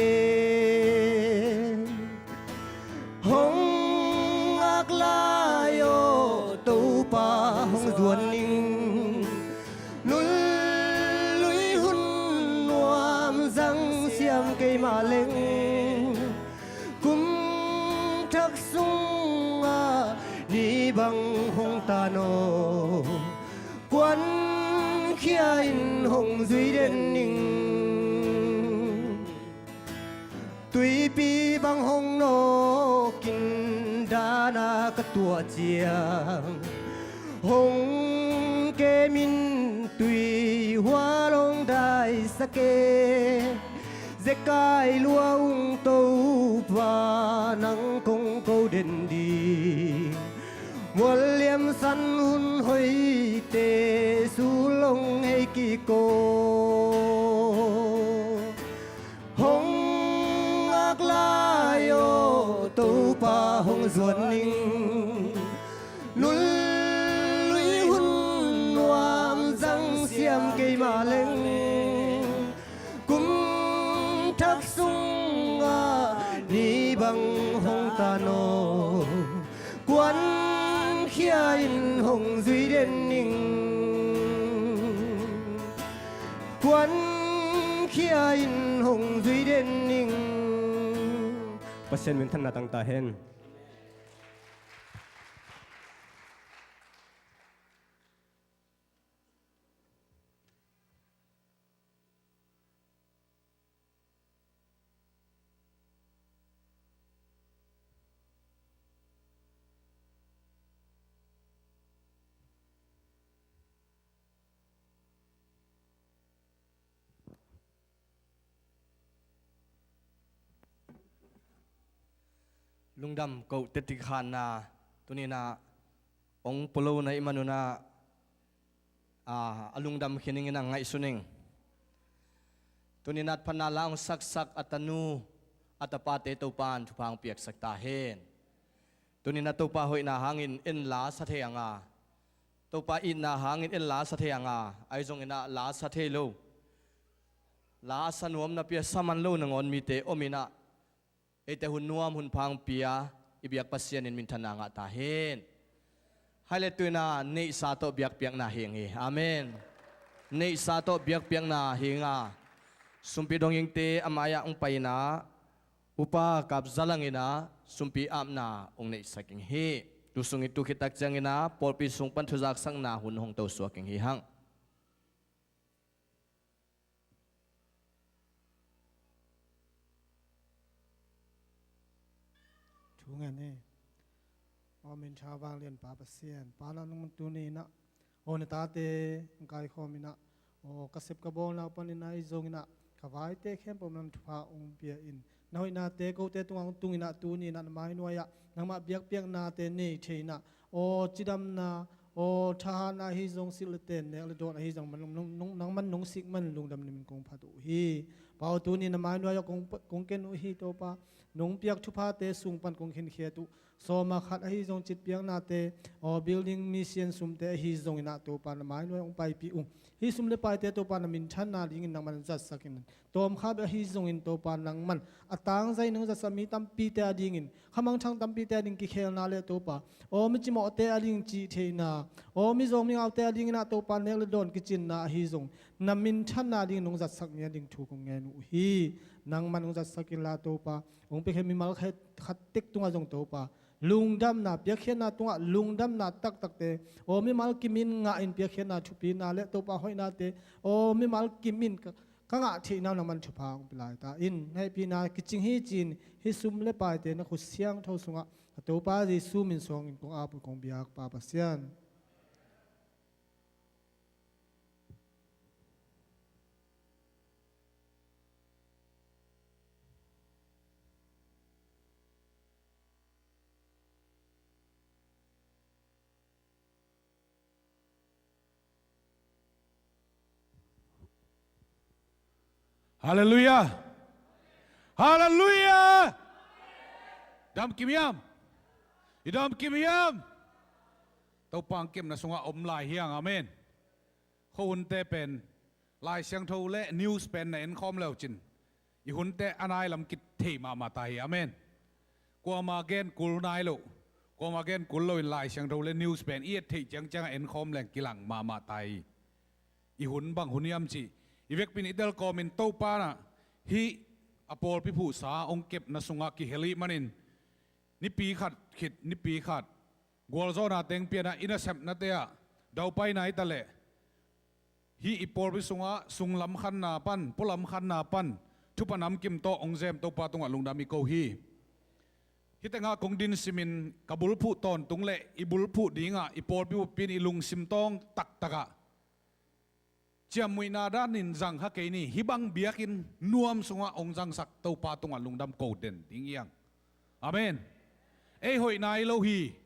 Hong ak lai aw, Topa hong zuan ning. Nunlui hun nuam zang siam keimah leng, kum thak sungah ni bang hong tan aw, kuankhia in hong zui den ning. Tuipi bang hong nawk in dana ka tuah ciang, Hong kem in, tui hual hong daisak e, zekai lua ung Topa, nang kong ko den ding. Mual liamsan hun hoihte sul hong hei kik aw. Hong ak lai aw, Topa hong zuan ning. Nunlui hun nuam zang siam kei mah leng, kum thak sungah ni bang hong tan aw. Kuankhia in hong zui den ning. Kuankhia in hong zui den ning. Pasian minthanna tang ta hen. Lungdam koh teti khanna tuninah hong pulona i manunah a lungdam khin ingin a ngaihsun ing. Tuninat phatna la hong saksak a tanu a tapate Topan thupha hong piaksak ta hen. Tuninat Topa hoihna hangin en la sa thei anga, Topa itna hangin en la sa thei anga, ahi zonginah la sa thei lo, la a sa nuam napi a sa man lo nangawn mite ominah eite hun nuam hun pha hong pia i biak Pasian in minthanna ngah ta hen. Hai le tuina neihsa tawh biakpiakna hing hi. Amen. Neihsa tawh biakpiakna hinga sumpi dongingte a mai-ah hong paina upa kapzalang inah sumpi apna hong neihsak ing hi. Tusungin tu khittak cianginah pawlpi sung pan thuzaksakna hun hong tosuak ing hi hang. Thu ngen hi. Aw min tha vanglian Pa Pasian, Pa na nung tuni inah aw na tate hong kaikhawm inah aw ka sep ka bawlna paninah ahi zonginah ka vaite khempeuh nang thupha hong pia in, na hoihnate kote tungah hong tunginah tuni inah na mainuai-ah nangmah biakpiaknate nei thei inah aw cidamna aw thahatna ahi zong silh le ten nek le dawn ahi zong nangman nong sik man lungdam nimin kong phat uh hi. Pa aw tuni na mainuai-ah kong ken uh hi Topa. Nong piak thuphate sung pan kong khinkhiat uh. Sawma khat ahi zong citpiaknate aw building mission sumte ahi zonginah Topa na mainuai hong paipih uh. Hih sum le paite Topa na minthanna dingin nangman zatsak in. Tawmkha bek ahi zongin Topa nangman a tangzai nong zatsak mi tampite a dingin khamangthang tampite a ding kikhelna le Topa aw mi cimawhte a ding cih theihna aw mi zawng mi ngaute a dinginah Topa nek le dawn kicinna ahi zong na minthanna dingin nong zatsak mi a ding thu kong ngen uh hi. Nangman nong zatsak inla Topa hong piakhia mimal khat tek tungah zong Topa lungdamna piakkhiatna tungah lungdamna taktakte aw mimal kimin ngah in piakkhiatna thupina le Topa hoihnate aw mimal kimin ka ngah theihna nangman thupha hong pia lai ta in. Na hehpihna kicing hi ci-in hih sum le paite na khut siangtho sungah ka Topa Jesu min suangin kong ap uh kong biak Pa Pasian. Halleluiah. Halleluiah. Dam kim hiam? I dam kim hiam? Topa hong kepna sungah om lai hiang. Amen. Khuahunte pen Lai Siangtho le news pen na enkhawm leucin i hunte a nai lam kithei mahmah ta hi. Amen. Kuama gen kul nai lo, kuama gen kul loin Lai Siangtho le news pen i et theih ciangciangah enkhawm leng kilang mahmah ta hi. I hun bang hun hiam cih i vekpin i delkawmin Topa na hih a pawlpi phuhsa hong kepna sungah kihel ih manin nipi khat khit nipi khat gualzawhna teng pianah i nasepnate ah daupaina hi taleh hih i pawlpi sungah sunglam khanna pan pualam khanna pan thupha namkim tawh hong zem Topa tungah lungdam i ko hi. Hih tengah kong din simin ka bulphuh tawntung le i bulphuh dingah i pawlpi bup in i lungsim tawng taktakah ciammuihna danin zang kha kei ni. Hih bang biakinn nuam sungah hong zangsak Topa tungah lungdam ko den ding hi hang. Amen. Ei hoihna hi lo hi.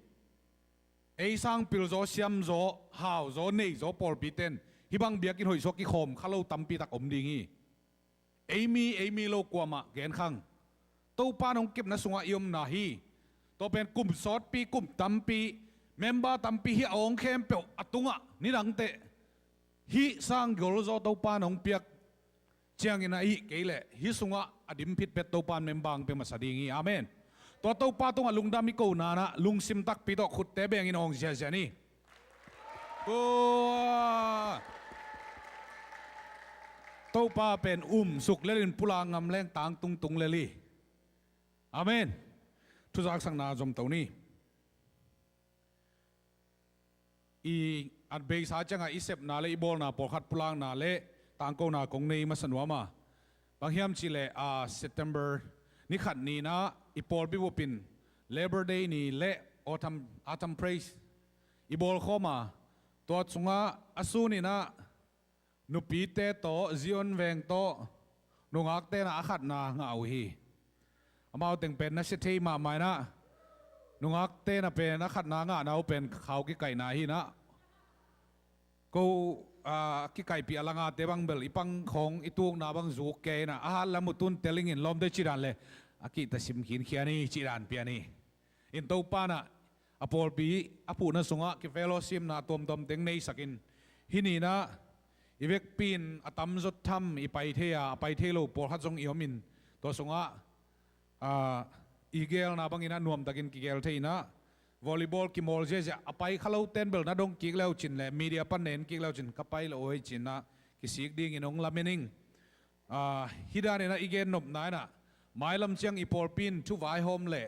Ei sang pilzaw siamzaw hauzaw neizaw pawlpite in hih bang biakinn hoih sungah kikhawm kha lo tampi tak om ding hi. Ei mi ei mi lo kuamah genkhang. Topa in hong kepna sungah i omna hi. Tua pen kum sawtpi kum tampi member tampi hih a awng khempeuh a tungah nidangteh hih sang golzaw Topa in hong piak ciangin ahih kei leh hih sungah a dim phitphet Topa in member hong pia masa ding hi. Amen. Tua Topa tungah lungdam i kona in ah lungsim takpi tawh khutte bengin awng ziazia ni. Tua Topa pen um suk lelin pulak ngam leng tangtung tung lel hi. Amen. Thuzaksakna zom to ni. I at beisa ciangah i sepna le i bawlna pawlkhat pulakna le tangkona kong nei masa nuam a, bang hiam cihleh a September ni khat ni in ah i pawlpi bup in Labor Day ni le Autumn, Autumn Praise i bawlkhawm a, tua sungah a sun in ah nupite tawh Zion veng tawh nungakte in ah a khatna ngah uh hi. Amau teng pen na sia thei mahmah in ah nungakte in ah pen a khatna ngahna uh pen khau kikaihna hi in ah ko a kikaihpih a langate bang bel i pangkhawng i tukna bang zuk kei in ah a hat lam uh tun telingin lawmte cih dan le a kihta sim khinkhia ni cih dan pia ni. In Topa in ah a pawlpi a phuhna sungah kifellowshipna tuamtuam teng neisakin hih ni in ah i vekpi in a tamzaw tham i pai thei a, a pai thei lo pawlkhat zong i om in tua sungah a, i gelna bangin ah nuamtakin kigel thei in ah volleyball kimawl ziazia a pai kha lote in bel na dong kik le uh cin le media pan na en kik le uh cin ka pai lo uh hi ci in ah kisik dingin hong lamen ing. A, hih danin ah i gennopna in ah mailam ciang i pawlpi in thuvaihawm le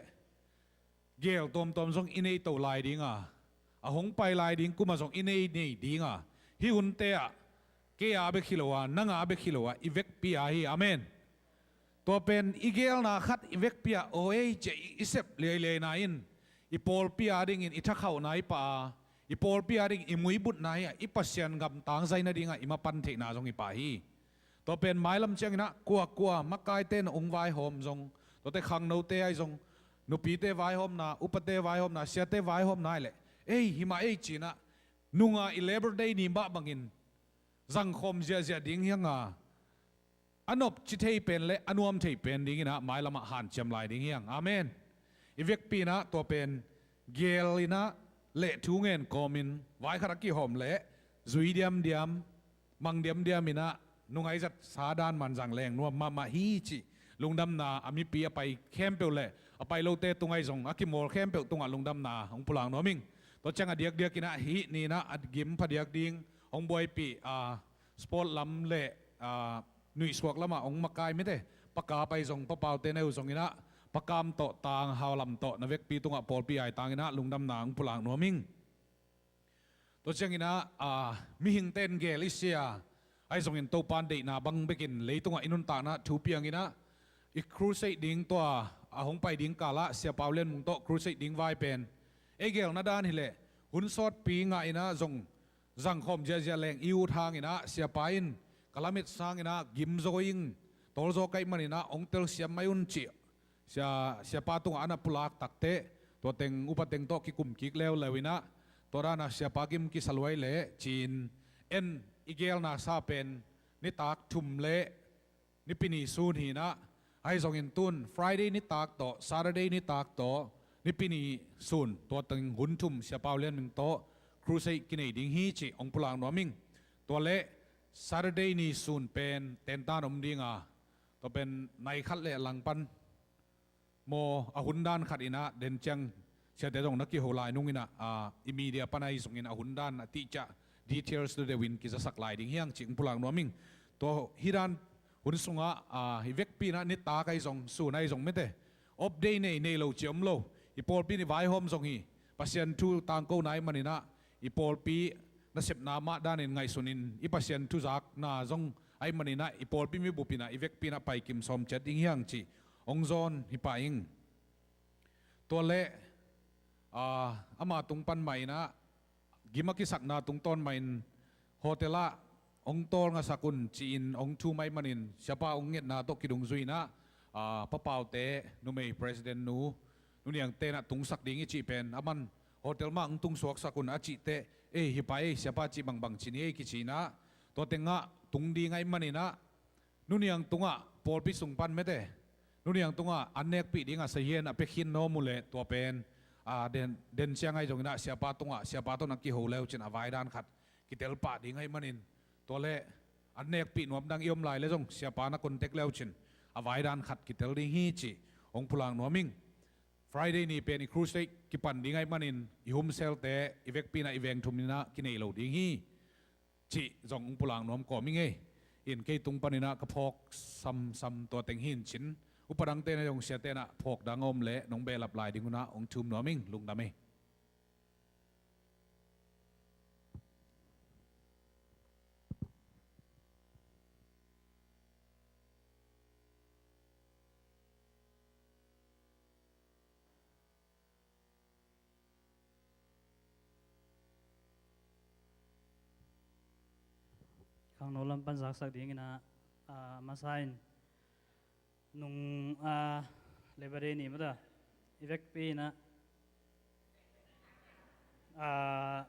gel tuamtuam zong i nei to lai ding a, a hong pai lai ding kumah zong i nei nei ding a, hih hunte ah kei a bek hi lo a, nang a bek hi lo a, i vekpi a hi. Amen. Tua pen i gelna khat i vekpi ah aw ei ci-a i, i sep liailiaina in i pawlpi a dingin i thakhauhna i pah a, i pawlpi a dingin i muibutna hi a, i Pasian gam tangzai nadingah i mapan theihna zong i pah hi. Tua pen mailam ciangin ah kuakua makaite in hong vaihawm zong, tuate khangnote ahi zong, nupite vaihawmna, upate vaihawmna, siate vaihawmna ahi leh ei himah ei ci in ah nunga i Labor Day ni mah bangin zangkhawm ziahziah ding hi hang a, a nopci thei pen le a nuam thei pen dingin ah mailamah hanciam lai ding hi hang. Amen. I vekpi in ah tua pen gel in ah le thu ngen kawmin vaikhat a kihawm le zui diamdiam, mang diamdiam in ah nungai zat sa dan man zang leng nuam mahmah hi cih lungdamna a mipi a pai khempeuh le a pai lote tung ahi zong a kimawl khempeuh tungah lungdamna hong pulak nuam ing. Tua ciang a diakdiak in ah hih ni in ah a gim phadiak ding hong buaipih a, sport lam le a, nuihsuak lamah hong makai mite, Pa Kap ahi zong, Pa Pau te na uh zong in ah, Pa Kam tawh Tang Hau Lam tawh na vekpi tungah pawlpi aitang in ah lungdamna hong pulak nuam ing. Tua ciangin ah a, mihingte in gel i sia ahi zongin Topa in deihna bang bekin leitungah i nuntakna thu piang in ah i crusade ding tua a hong pai ding kalah Sia Pau Lian Mung tawh crusade ding vai pen ei gelna dan hileh hun sawtpi ngah in ah zong zangkhawm ziahziah leng i ut hangin ah Siapa in ka lamet sangin ah gim zaw ing, tawlzaw ka hih manin ah hong telsiam mai un cih Sia, Siapa tungah a na pulak takteh tua teng upa teng tawh kikum kik leuleu in ah tua dan ah Siapa gim kisa luai leh ci-in en i gelna sa pen nitak thum le Nipi ni sun hi in ah, ahi zongin tun Friday nitak tawh, Saturday nitak tawh, Nipi ni sun tua teng hun thum Sia Pau Lian Ming tawh crusade kinei ding hi cih hong pulak nuam ing. Tua leh Saturday ni sun pen tentan om ding a, tua pen nai khat le langpan maw, a hun dan khat in ah den ciang siate zong na kiho lai nung in ah, a, i media pan ahi zongin a hun dan a tihciah details deuhdeuh in kizasak lai ding hi hang cih hong pulak nuam ing. Tua hih dan hun sungah, a, i vekpi in ah nitak ahi zong, sun ahi zong mite off day nei, nei lo ci om lo. I pawlpi in i vaihawm zong hi. Pasian thu tangkona ahih manin ah i pawlpi nasepna mah danin ngaihsunin i Pasian thu zakna zong ahih manin ah i pawlpi mibup in ah i vekpi in ah paikim sawm ciat ding hi hang cih hong zawn hi pah ing. Tua leh, aa, ama tung pan mah in ah, gim a kisakna tungtawn mah in hotel ah hong tawlngasak un ci-in hong thum ahih manin, siapa hong ngetna tawh kidungzui in ah, aa, Pa Pau te numei president nu, Nu Niang te in ah tungsak ding i cih pen, aman hotel mah hong tungsuaksak un a cih teh, ei, hi pa ei, siapa cih bangbang ci ni ei kici in ah, tua teng ah tung ding ahih manin ah, Nu Niang tungah pawlpi sung pan mete, Nu Niang tungah an nekpih ding a sahian a pia khin nuam uh leh, tua pen, aa, den, den ciang ahi zongin ah siapa tungah, siapa tawh na kiho le uh cin a vai dan khat kitel pah ding ahih manin, tua leh an nekpih nuam dang i om lai leh zong siapa na contact le uh cin a vai dan khat kitel ding hi cih hong pulak nuam ing. Friday ni pen i crusade kipan ding ahih manin, i home cell te i vekpi in ah i veng thum in ah kinei lo ding hi cih zong hong pulak nuam kawm ing ei. In kei tung pan in ah ka phawk samsam tua teng hi in cin, upa dangte in ah zong, siate in ah phawk dang a om leh nong behlap lai ding un ah hong thum nuam ing. Lungdam ei. Khangno lam pan zaksak ding in ah, aa, masa in nung, aa, Labor Day ni mah ta i vekpi in ah, aa,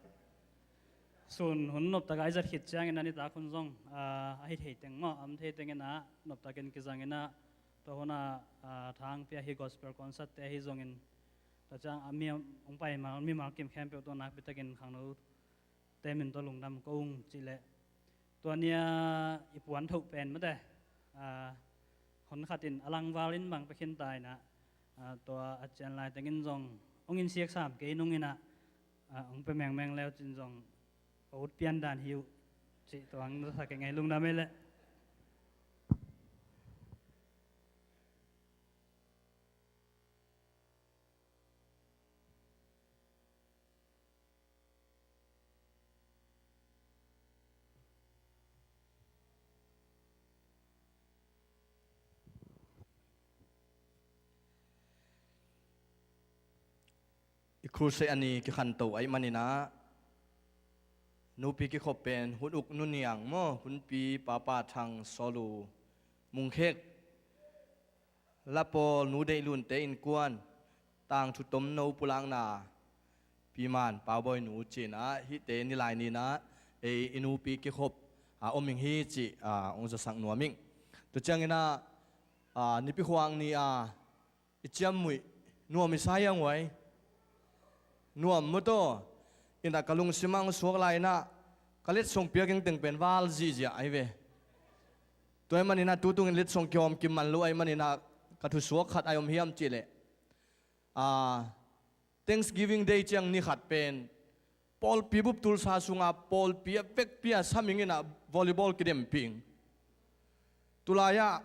sun hun noptak a i zat khit ciangin ah nitak hun zong, aa, a hi thei teng maw, a om thei teng in ah noptakin kizang in ah, tua hun ah, aa, thang pia hi, gospel concert te ahi zongin, tua ciang a mi hong pai ma, mimal kim khempeuh tawh nakpi takin khangno te min tawh lungdam ko ung cih leh, tua ni a i puan thoh pen mate, aa, hon khat in a langval in bang pia khin ta in ah, aa, tua a cian lai teng in zong hong in siak sam kei nung in ah, aa, hong pia mengmeng le uh cin zong a ut pian dan hi uh cih tua hong zasak ing ei. Lungdam ei leh. I crusade a ni kikhanto ahih manin ah, nupi kikhop pen hun uk Nu Niang maw, Hunpi Papa Thang Sawlu Mungkhek, Lapawl Nu Deih Lunte innkuan, tangthu tomno pulakna Pi Man Pau Bawi nu ci-in ah, hihte nilai ni in ah ei i nupi kikhop a om ing hi cih, aa, hong zasak nuam ing. Tua ciangin ah, aa, nipi khuang ni a i ciamnuih nuam i sa hiang uai. Nuam maw taw. In ah ka lungsim ah hong suak lai in ah ka letsong piak ing teng pen val zihziah ahi ve. Tua ahih manin ah tu tungin letsong kihawm kim man lo ahih manin ah ka thusuak khat a om hiam cih leh, aa, Thanksgiving Day ciang ni khat pen pawlpi bup Tulsa sunga pawlpi a vekpi a sam ing in ah volleyball kidempih ing. Tulai ah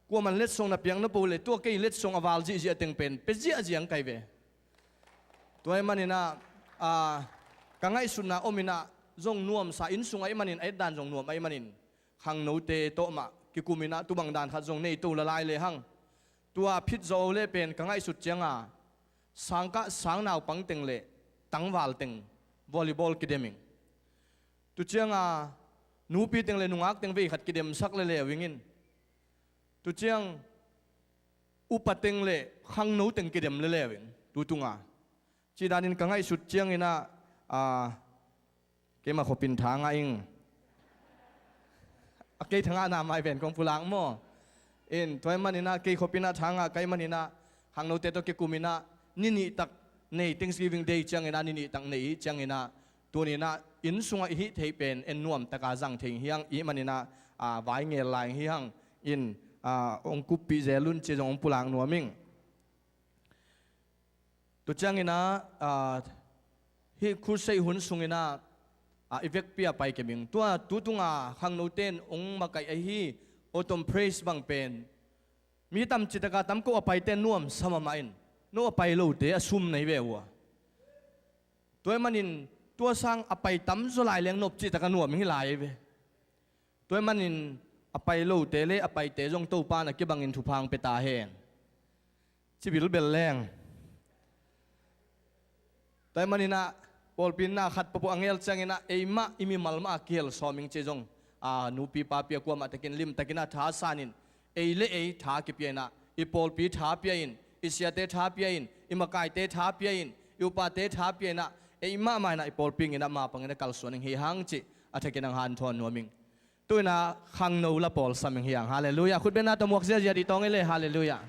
kuaman letsong na piak na po leh, tua kei letsong a val zihziah teng pen pia ziahziah ing kai ve. Tua ahih manin ah, aa, ka ngaihsutna om in ah, zong nuamsa, inn sung ahih manin, a etdan zong nuam ahih manin, khangnote tawh mah kikum in ah, tu bang dan khat zong nei to la lai lehang, tua phit zawh leh pen ka ngaihsut ciang a, sangkah sang naupang teng leh tangval teng volleyball kidem ing. Tu ciang a, nupi teng leh nungak teng vei khat kidemsak leuleu ing in. Tu ciang upa teng leh khangno teng kidem leuleu ing tu tung a. Cih danin ka ngaihsut ciangin ah, aa, keima khop in tha ngah ing. A kei tha ngahna mah i ven kong pulak maw. In, tua ahih manin ah kei khop in ah tha ngah ka hih manin ah, khangnote tawh kikum in ah, ni nih tak nei, Thanksgiving Day ciangin ah ni nih tak nei ciangin ah, tuni in ah inn sungah i hih theih pen en nuam taka zang thei hi hang, i hih manin ah, aa, vai ngel lai hi hang. In, aa, hong kuppih zel un ci zong hong pulak nuam ing. Tua ciangin ah, aa, hih crusade hun sungin ah, aa, i vekpi a pai kei ing. Tua tu tunga khangnote in hong makaih ahi Autumn Praise bang pen, mi tam citaka tam ko a paite nuamsa mahmah in, no a pai lote a sum na hi ve uh a. Tua ahih manin tua sang a pai tamzaw lai leng nop citaka nuam hi lai ve. Tua ahih manin a pai lote leh a paite zong Topa na kibangin thupha hong pia ta hen. Ci bilbel leng. Tua ahih manin ah pawlpi in na khat pawlpi a ngel ciangin ah eimah i mimal mah a kihel sawm ing ci zong, a, nupi papi a kuamah takin limtakin ah thasan in, ei le ei tha kipia in ah, i pawlpi tha pia in, i siate tha pia in, i makaite tha pia in, i upate tha pia in ah, eimah mah in ah i pawlpi in ah mapang in ah kalsuan ing hi hang cih a thakin hong hanthawn nuam ing. Tu in ah khangno la pawlsam ing hi hang. Halleluiah. Khutbetna tawh muak ziazia dih tawng ei le. Halleluiah.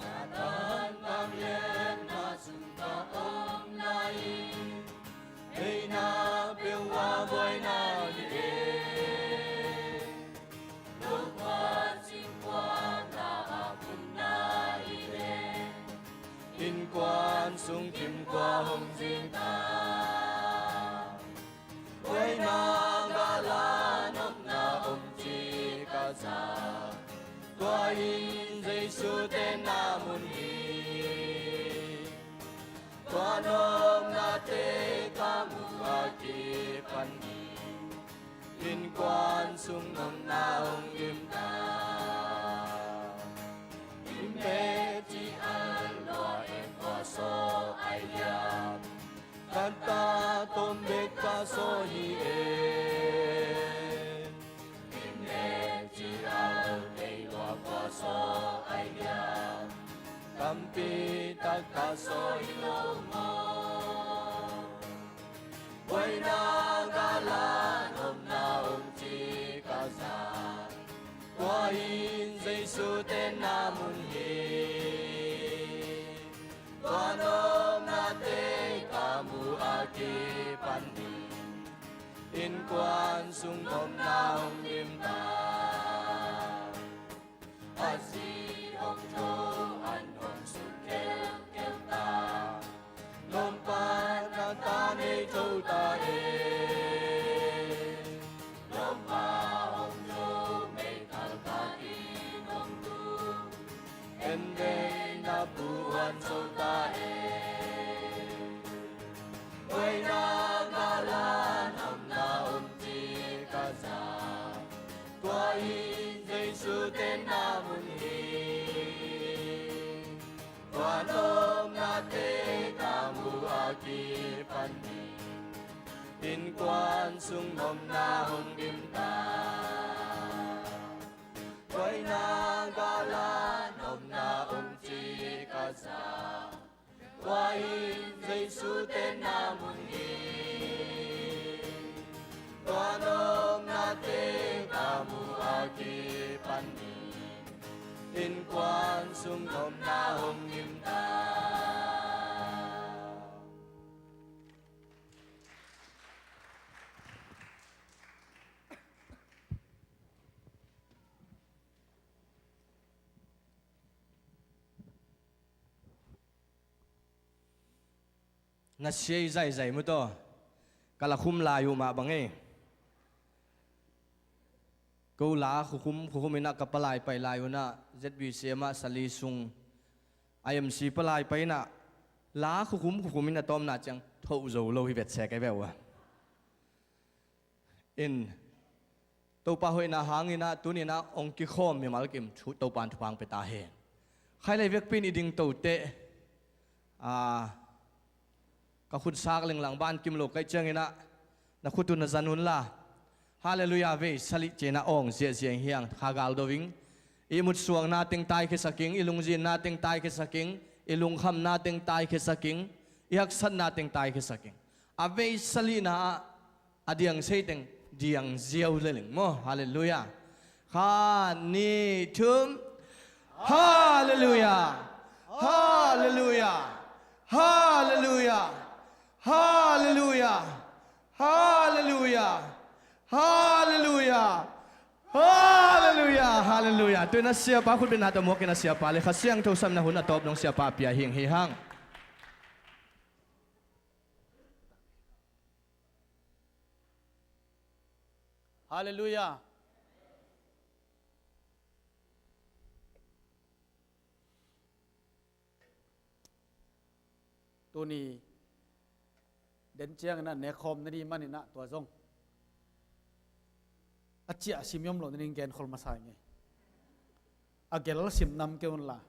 Satan vangliatna sung ka om lai, eina peuh a buaina hi e. Lungkhuat singkhuat na a punna hi e. Innkuan sung kimkhua hong zin ta. Buaina gala nopna om ci ka za. Tua in Jesu tenna mun hi. Tua nopnate ka mu a kipan hi. Innkuan sung nopna hong dim ta. Innkuan ci a lua en kua so ai hiam. Kanta tom bek ka so hi e. Innkuan ci a lua kua so ai hiam. Tampi tak ka so hi lo maw. Buaina gala nopna om ci ka za. Tua in Jesu tenna mun hi. Tua nopnate ka mu a kipan hi. Innkuan sung nopna hong dim ta. A zi hong tho an hong suk kheukeu ta. Lompa na ta nei tho ta e. Lompa hong tho mei kal ka in hong tu. En vei na pu huan zo ta e. Buaina gala nopna om ci ka za. Tua in Jesu tenna mun hi. Tua nopnate ka mu a kipan hi. Innkuan sung nopna hong dim ta. Buaina gala nopna om ci ka za. Tua in Jesu tenna mun hi. Tua nopnate ka mu a kipan hi. Innkuan sung nopna hong dim ta. Na sia i zaizai mu taw. Ka la khum lai uh mah bang e. Ko la khukhum khukhum in ah ka palai pai lai un ah Z B C M ah sali sung I M C palai pai in ah la khukhum khukhum in a tawmna ciang thoh zo lo hi vet sek ai ve uh a. In Topa hoihna hangin ah tuni in ah hong kikhawm mimal kim thu Topa in thupha hong pia ta hen. Khailei vekpi in i ding to teh, a, ka khut sak lenglang ban kim lo kaih ciangin ah na khut uh na zan un la. Halleluiah vei salih ci-in ah awng ziahziah hi hang kha gal do ing. I ihmut suangna teng taikhiasak ing, i lungzinna teng taikhiasak ing, i lungkhamna teng taikhiasak ing, i haksatna teng taikhiasak ing. A vei salihna ah A diang sei teng diang ziau le ling maw. Halleluiah. Khat, nih, thum. Halleluiah. Halleluiah. Halleluiah. Halleluiah. Halleluiah. Halleluiah. Halleluiah. Halleluiah. Tuin a siapa khutbetna tawh muakin a siapa le Kha Siangtho samna hun a tawp dong siapa a pia hing hi hang. Halleluiah. Tuni den ciangin ah nekkhawm na ding manin ah tua zong a ciah a sim i om loh nading genkhol masa ing ei. A gel sim nam kei un la,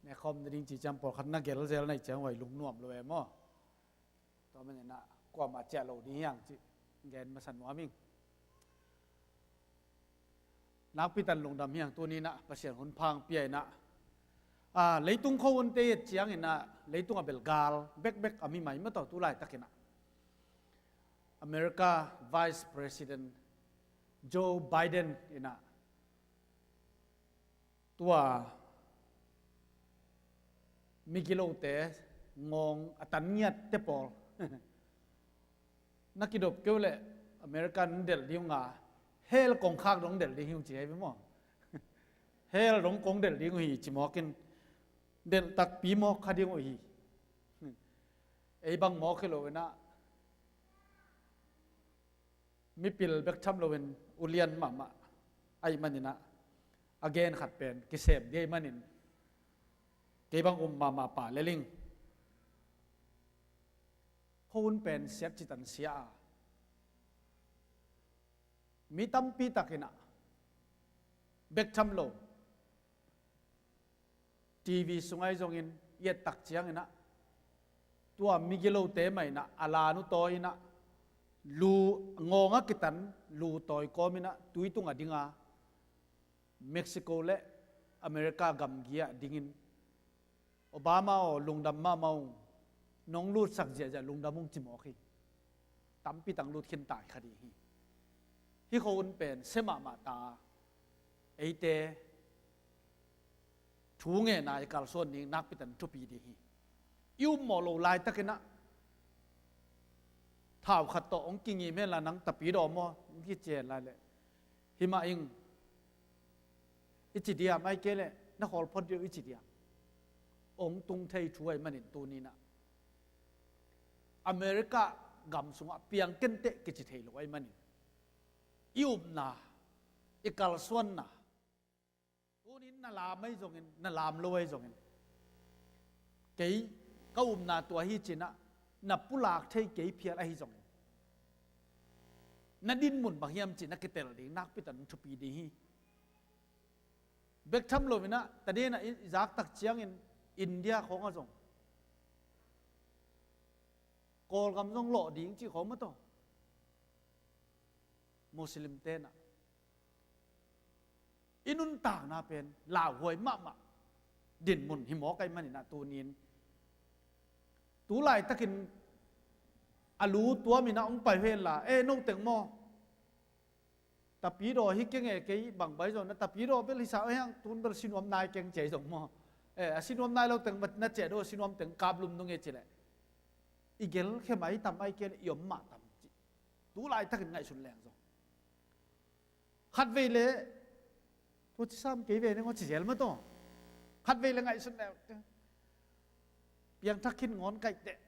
nekkhawm nading ci ciang pawlkhat na gel zel na hih ciang huai lungnuam lo e maw. Tua manin ah kuamah ciah lo ding hi hang cih gen masa nuam ing. Nakpi tan lungdam hi hang, tuni in ah Pasian hun pha hong pia in ah, a, leitung khuahunte i et ciangin ah leitung a bel gal bekbek a mi mai mataw tu laitakin ah America Vice President Joe Biden in ah tua migilote ngawng a tan ngiatte pawl na kidop kei uh leh America in delh ding uh a, hell kongkhak dong delh ding hi uh ci hi ve maw. Hell dong kong delh ding uh hi ci mawk in, delh takpi mawk kha ding uh hi. Ei bang mawk hi lo in ah mipil bek tham loin ulian mahmah ahih manin ah a gen khat pen kisem ding ahih manin kei bang um mahmah pah lel ing. Khuahun pen siat citan sia a, mi tampi takin ah bek tham lo TV sung ahi zongin i et tak ciangin ah tua migilote mah in ah a lan uh tawi in ah lu, ngawng a kitan lu tawi kawm in ah tui tung a ding a, Mexico le America gamgi ah dingin, Obama aw, lungdam mahmah ung, nong lutsak ziahziah lungdam ung ci mawk hi. Tampi tang lut khin tai kha ding hi. Hih khuahun pen sia mahmah ta, eite thu ngen a i kalsuan ding nakpi tan thupi ding hi. I um mawh lo laitakin ah thau khat tawh hong kingim hen la, nang tapidaw maw, hong kici hen lai leh, hi mah ing, i ci diam, ahih kei leh na khawl phot dih uh, i ci diam, hong tung thei thu ahih manin tuni in ah America gam sungah piang kenteh kici thei lo ahih manin i upna, i kalsuanna, tuni in na lam ahi zongin, na lam lo ahi zongin, kei ka upna tua hi ci-in ah na pulak thei kei phial ahi zongin, na dinmun bang hiam cih na kitel ding nakpi tan thupi ding hi. Bek tham loin ah, ta den ah i zak tak ciangin India khawng ah zong, Kawlgam zong lawh ding cih khawng mataw, Muslimte in ah i nuntakna pen lauhuai mahmah dinmun hi mawk ahih manin ah tuni in, tu laitakin a lu tuam in ah hong pai uh hen la, e, no teng maw, tapidaw hi keng e, kei bang bai zong na tapidaw bel hi sa uh hiang, tun bel sinuam nai keng ci hi zong maw, e, a sinuam nai lo teng na ciah daw, sinuam teng kap lum nung e ci leh i gelkhia mai tam, ahih kei leh i om mah tam cih tu laitakin ngaihsun leng zong, khatvei le tua ci sam kei ve ning aw ci zel mataw, khatvei le ngaihsun leng, piangthak khin ngawn kaih teh,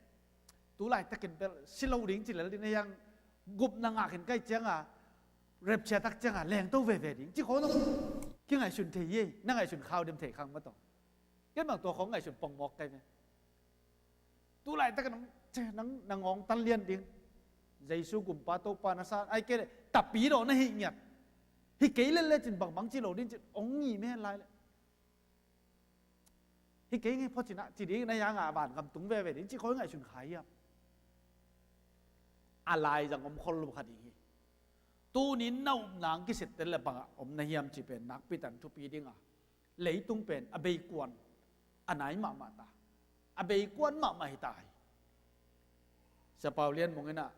tu laitakin bel si lo ding ci lel ding na hiang, gupna ngah khin kaih cianga, repchia tak cianga lengto veve ding ci khawng zong kingaihsun thei hi. Na ngaihsun khau dem thei khang mataw. Ken bang tua khawng ngaihsun pong mawk kai ve. Tu laitakin nang, nang, nang ngawng tan lian ding, Jesu gumpa Topa na sa, ahih kei leh tapidaw na hih ngiat, hi kei lel lecin bangbang ci lo ding cin hong ngim hen lai leh, hi kei ngei phawt cin ah ci ding na hiang a, vangam tung veve ding ci khawng ngaihsun kha hiam? A lai zang om khol lo kha ding hi. Tuni in na upna hong kisiat tel leh bangah om na hiam cih pen nakpi tan thupi ding a, leitung pen a beikuan a nai mahmah ta, a beikuan mahmah hi ta hi. Sia Pau Lian Mung in ah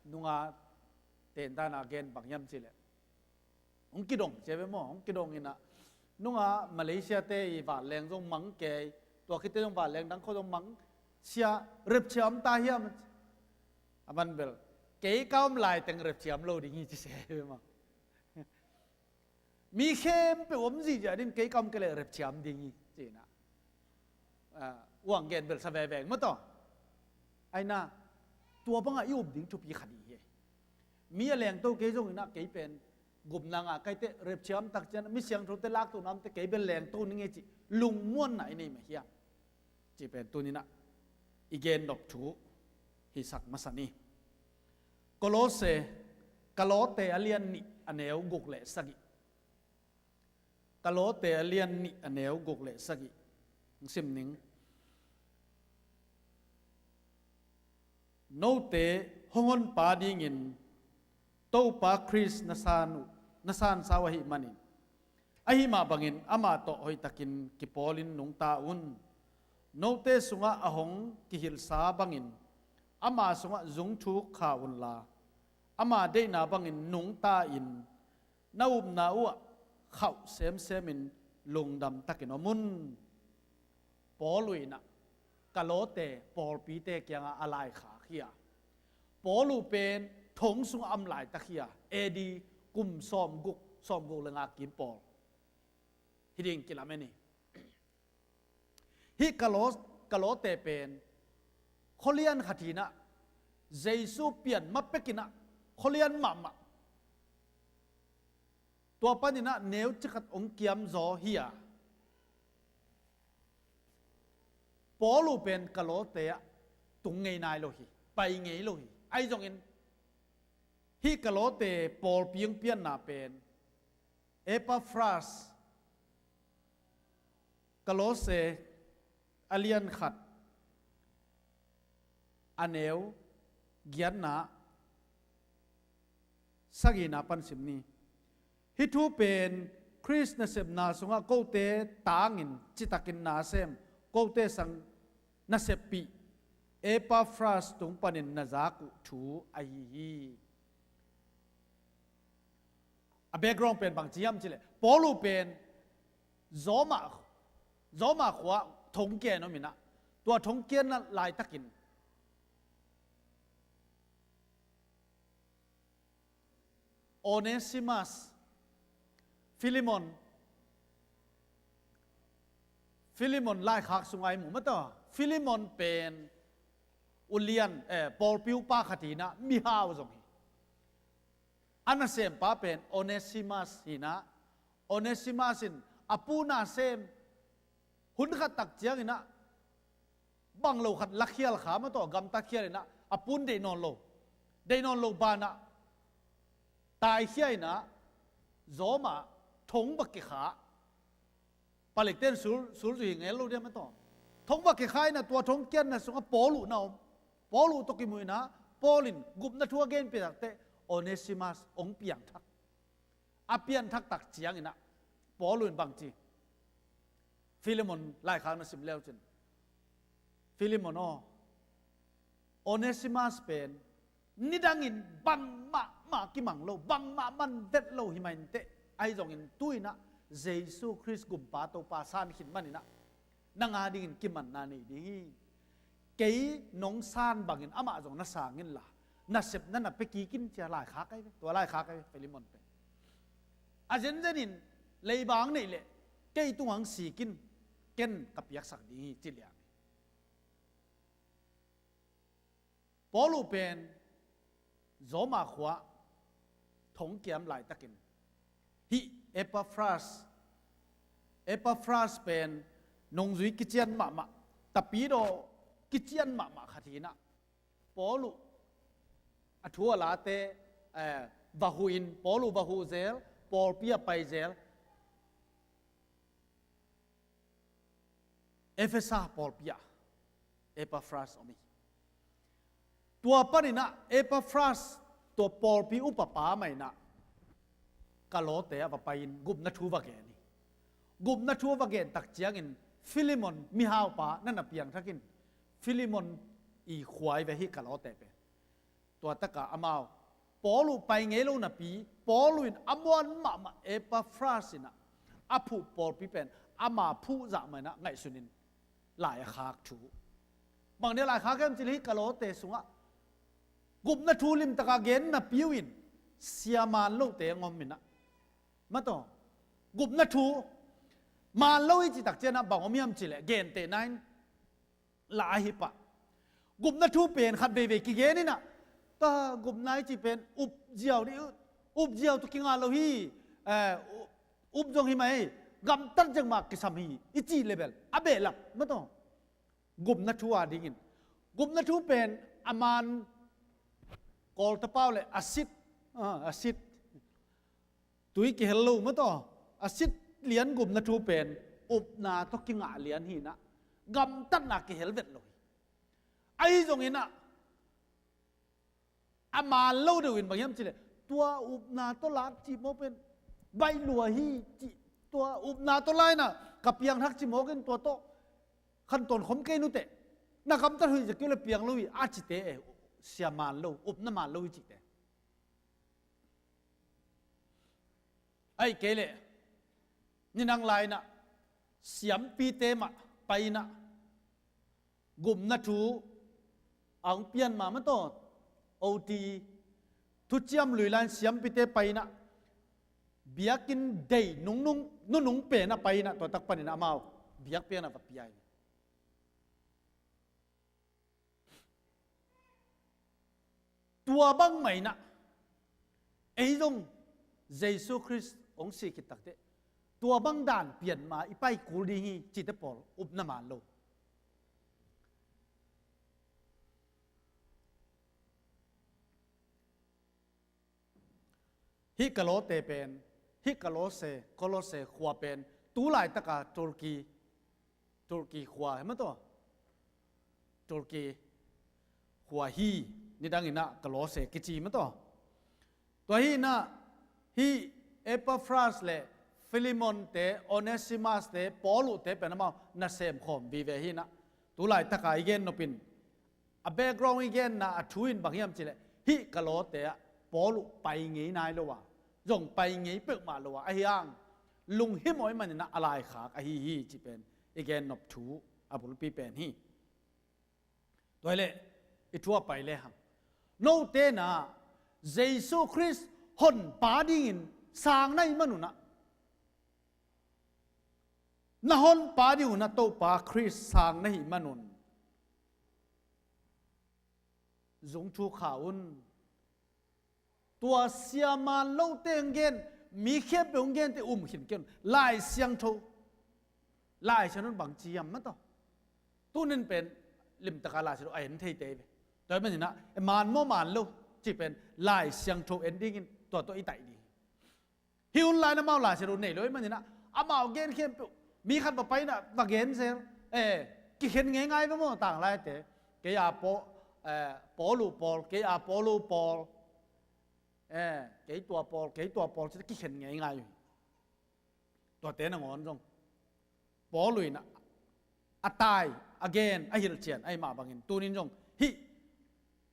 Nunga tentana gen bang hiam cih leh, hong kidong ci ve maw, hong kidong in ah, nunga Malaysia te i vanleng zong mang kei, tua khit teh zong vanleng dang khawng zong mang, sia, rapture om ta hiam? A man bel, kei ka om lai teng rapture om lo ding hi ci se ve maw. Mi khempeuh om zihziah ding, kei ka om kei leh rapture om ding hi ci in ah, ah, uang gen bel sa veve ing maw taw. Ahi na, tua bangah i up ding thupi khat hi. Mi a lengto kei zong in ah, kei pen gupna ngah ka hih teh, rapture om tak ciang mi siangthote laktohna om teh kei bel lengto ning ei cih lungmuanna i nei mah hiam cih pen tuni in ah i gen nop thu hisak masa ni. Kolose, Kolose a lian nih a neu guk le sagih. Kolose a lian nih a neu guk le sagih. Hong sim ning. Note hong honpa dingin Topa Khrist na san uh, na sansa uh ahih manin, ahi mah bangin amah tawh hoihtakin kipawlin nungta un. Note sungah a hong kihilhsa bangin ama sungah zungthuk kha unla, ama deihna bangin nungta in, na upna uhah khauh semsemin lungdam takin om un. Paul uh in ah Kolose pawlpite kiangah a laikhak hi a, Paul uh pen thong sungah om laitak hi a, A D kum sawmguk, sawmguk le nga kim pawl hi ding kilamen hi. Hih Kolo-, Kolose pen khualian khat hi in ah, Jesu pian ma pek in ah khualian mahmah. Tua panin ah neuchik khat hong kiamzaw hi a, Paul uh pen Kolose ah tung ngei nai lo hi, pai ngei lo hi. Ahi zongin hih Kolose pawlpi hong pianna pen Epaphras, Kolose a lian khat a neu giatna, sagihna pan sim ni. Hih thu pen Khrist nasepna sungah kote tangin citakin na sem, kote sang naseppih Epaphras tung panin na zak uh thu ahi hi. A background pen bang ci hiam cih leh, Paul uh pen Roma, Roma khua-ah thongkia in om in ah, tua thongkiatna laitakin Onesimus, Filemon, Filemon laikhak sungah i mu maw taw. Filemon pen ulian, eh, pawlpi upa khat hi in ah, mihau zong hi. A nasempa pen Onesimus hi in ah, Onesimus in a pu na sem, hun khat tak ciangin ah bang lo khat lakhial kha maw taw, gamtatkhial in ah a pu in deih nawn lo, deih nawn lo banah taikhia in ah, Roma thong va kikha. Palikte in sul, sulzui hi ngel lo diam maw taw. Thong va kikha in ah tua thongkiatna sungah Paul uh na om. Paul uh tawh kimu in ah, Paul in gupna thu a genpih tak teh Onesimus hong piangthak. A pianthak tak ciangin ah Paul uh in bang ci? Filemon laikhak na sim leu cin, Filemon aw, Onesimus pen nidangin bangmah mah kimang lo, bangmah man vet lo hi mah inteh, ahi zongin tu in ah Jesu Khrist gumpa Topa san khin man in ah nang a dingin kimanna nei ding hi. Kei nong san bangin amah zong na sang inla, nasepna na pia kik in ci a laikhak ahi ve, tua laikhak ahi ve Filemon pen. A zenzenin leiba hong neih leh kei tungah hong sik in, ken ka piaksak ding hi ci liang hi. Paul uh pen Roma khua-ah thongkiam laitakin hih Epaphras, Epaphras pen nungzui kician mahmah, tapidaw kician mahmah khat hi in ah, Paul uh a thu a late, eh, va huh in, Paul uh va huh zel, pawlpi ah pai zel. Efesa pawlpi ah Epaphras om hi. Tua panin ah Epaphras, tua pawlpi upapa mah in ah Kolose ah va pai-in gupna thu va gen hi. Gupna thu va gen tak ciangin Filemon mihaupa na na piangthak in, Filemon i khua ahi ve hih Kolose pen. Tua takah amau Paul uh pai ngei lo napi, Paul uh in a muan mahmah Epaphras in ah a phuh pawlpi pen ama phuh zah mah in ah ngaihsun in lai a khak thu. Bang dia lai khak hiam cih leh hih Kolose sungah gupna thu limtakah gen napi uh in sia man lote a ngom in ah, mataw, gupna thu man lo i cih tak ciangin ah bang om hiam cih leh gentehna in la ahi pah. Gupna thu pen khat veivei kigen in ah, ta gupna i cih pen up ziau dih, up ziau tawh kingah lo hi, eh, up zong hi mah hi, gamtat zeng mah kisam hi i cih leh bel a behlap, mataw. Gupna thu a dingin gupna thu pen a man Kawl tapau leh a sit, ah, a sit, tui kihel lo, mataw, a sit lian gupna thu pen upna tawh kingah lian hi in ah gamtatna kihel vet lo hi. Ahi zongin ah a man lo deuh in bang hiam cih leh tua upna tawh lak cih mawk pen baih lua hi cih, tua upna tawh la in ah ka piangthak cih mawk in tua tawh khantawn khom kei nuteh, na gamtat hoih zia kei uh leh piang lo hi a cihte, eh, sia man lo, upna man lo hi cihte. Ahih kei leh nidang lai in ah siampite mah pai in ah gupna thu a hong pian mah, mataw, ot, thuciam lui lai in siampite pai in ah biakinn dei nungnung, nunung pen ah pai in ah tua tak panin ah amau biakpiakna va pia hi. Tua bang mah in ah ei zong Jesu Khrist hong sih khit takteh tua bang dan pian ma i pai kul ding hi cihte pawl upna man lo. Hih Kolose pen, hih Kolose, Kolose khua pen tu laitaka Turkey, Turkey khua hi mataw. Turkey khua hi, nidang in ah Kolose kici mataw. Tua hi in ah hih Epaphras leh Philemon te, Onesimus te, Paul uh te pen amau nasem khawm vive hi in ah tu laitaka i gen nop in a background i genna a thu in bang hiam cih leh hih Kolose ah Paul uh pai ngei nai lo a, zong pai ngei peuhmah lo a, ahi hang lunghimawh ahih manin ah a laikhak ahi hi cih pen i gen nop thu a bulpi pen hi. Tua hi leh i thu a pai lehang, note in ah Jesu Khrist honpa dingin sang na hih manun ah, na honpa ding un ah Topa Khrist sang na hih manun zung thu kha un. Tua sia man lote hong gen, mi khempeuh hong gente um khin kei un. Lai Siangtho, Lai Siangtho in bang ci hiam mataw. Tunin pen limtaka Lai Siangtho a en thei te hi ve. Tua ahih manin ah man maw man lo cih pen Lai Siangtho en dingin tua tawh i taih ding hi. Hih hun lai-in amau Lai Siangtho nei lo ahih manin ah amau gen khempeuh mi khat va pai in ah va gen zel. Eh, kikhen ngeingai ve maw, tanglaite. Kei a Paul, eh, Paul uh pawl, kei a Paul uh pawl. Eh, kei tua pawl, kei tua pawl ci-in kikhen ngeingai uh hi. Tuate nangawn zong Paul uh in ah a tai, a gen, a hilhcian ahih mah bangin tunin zong hih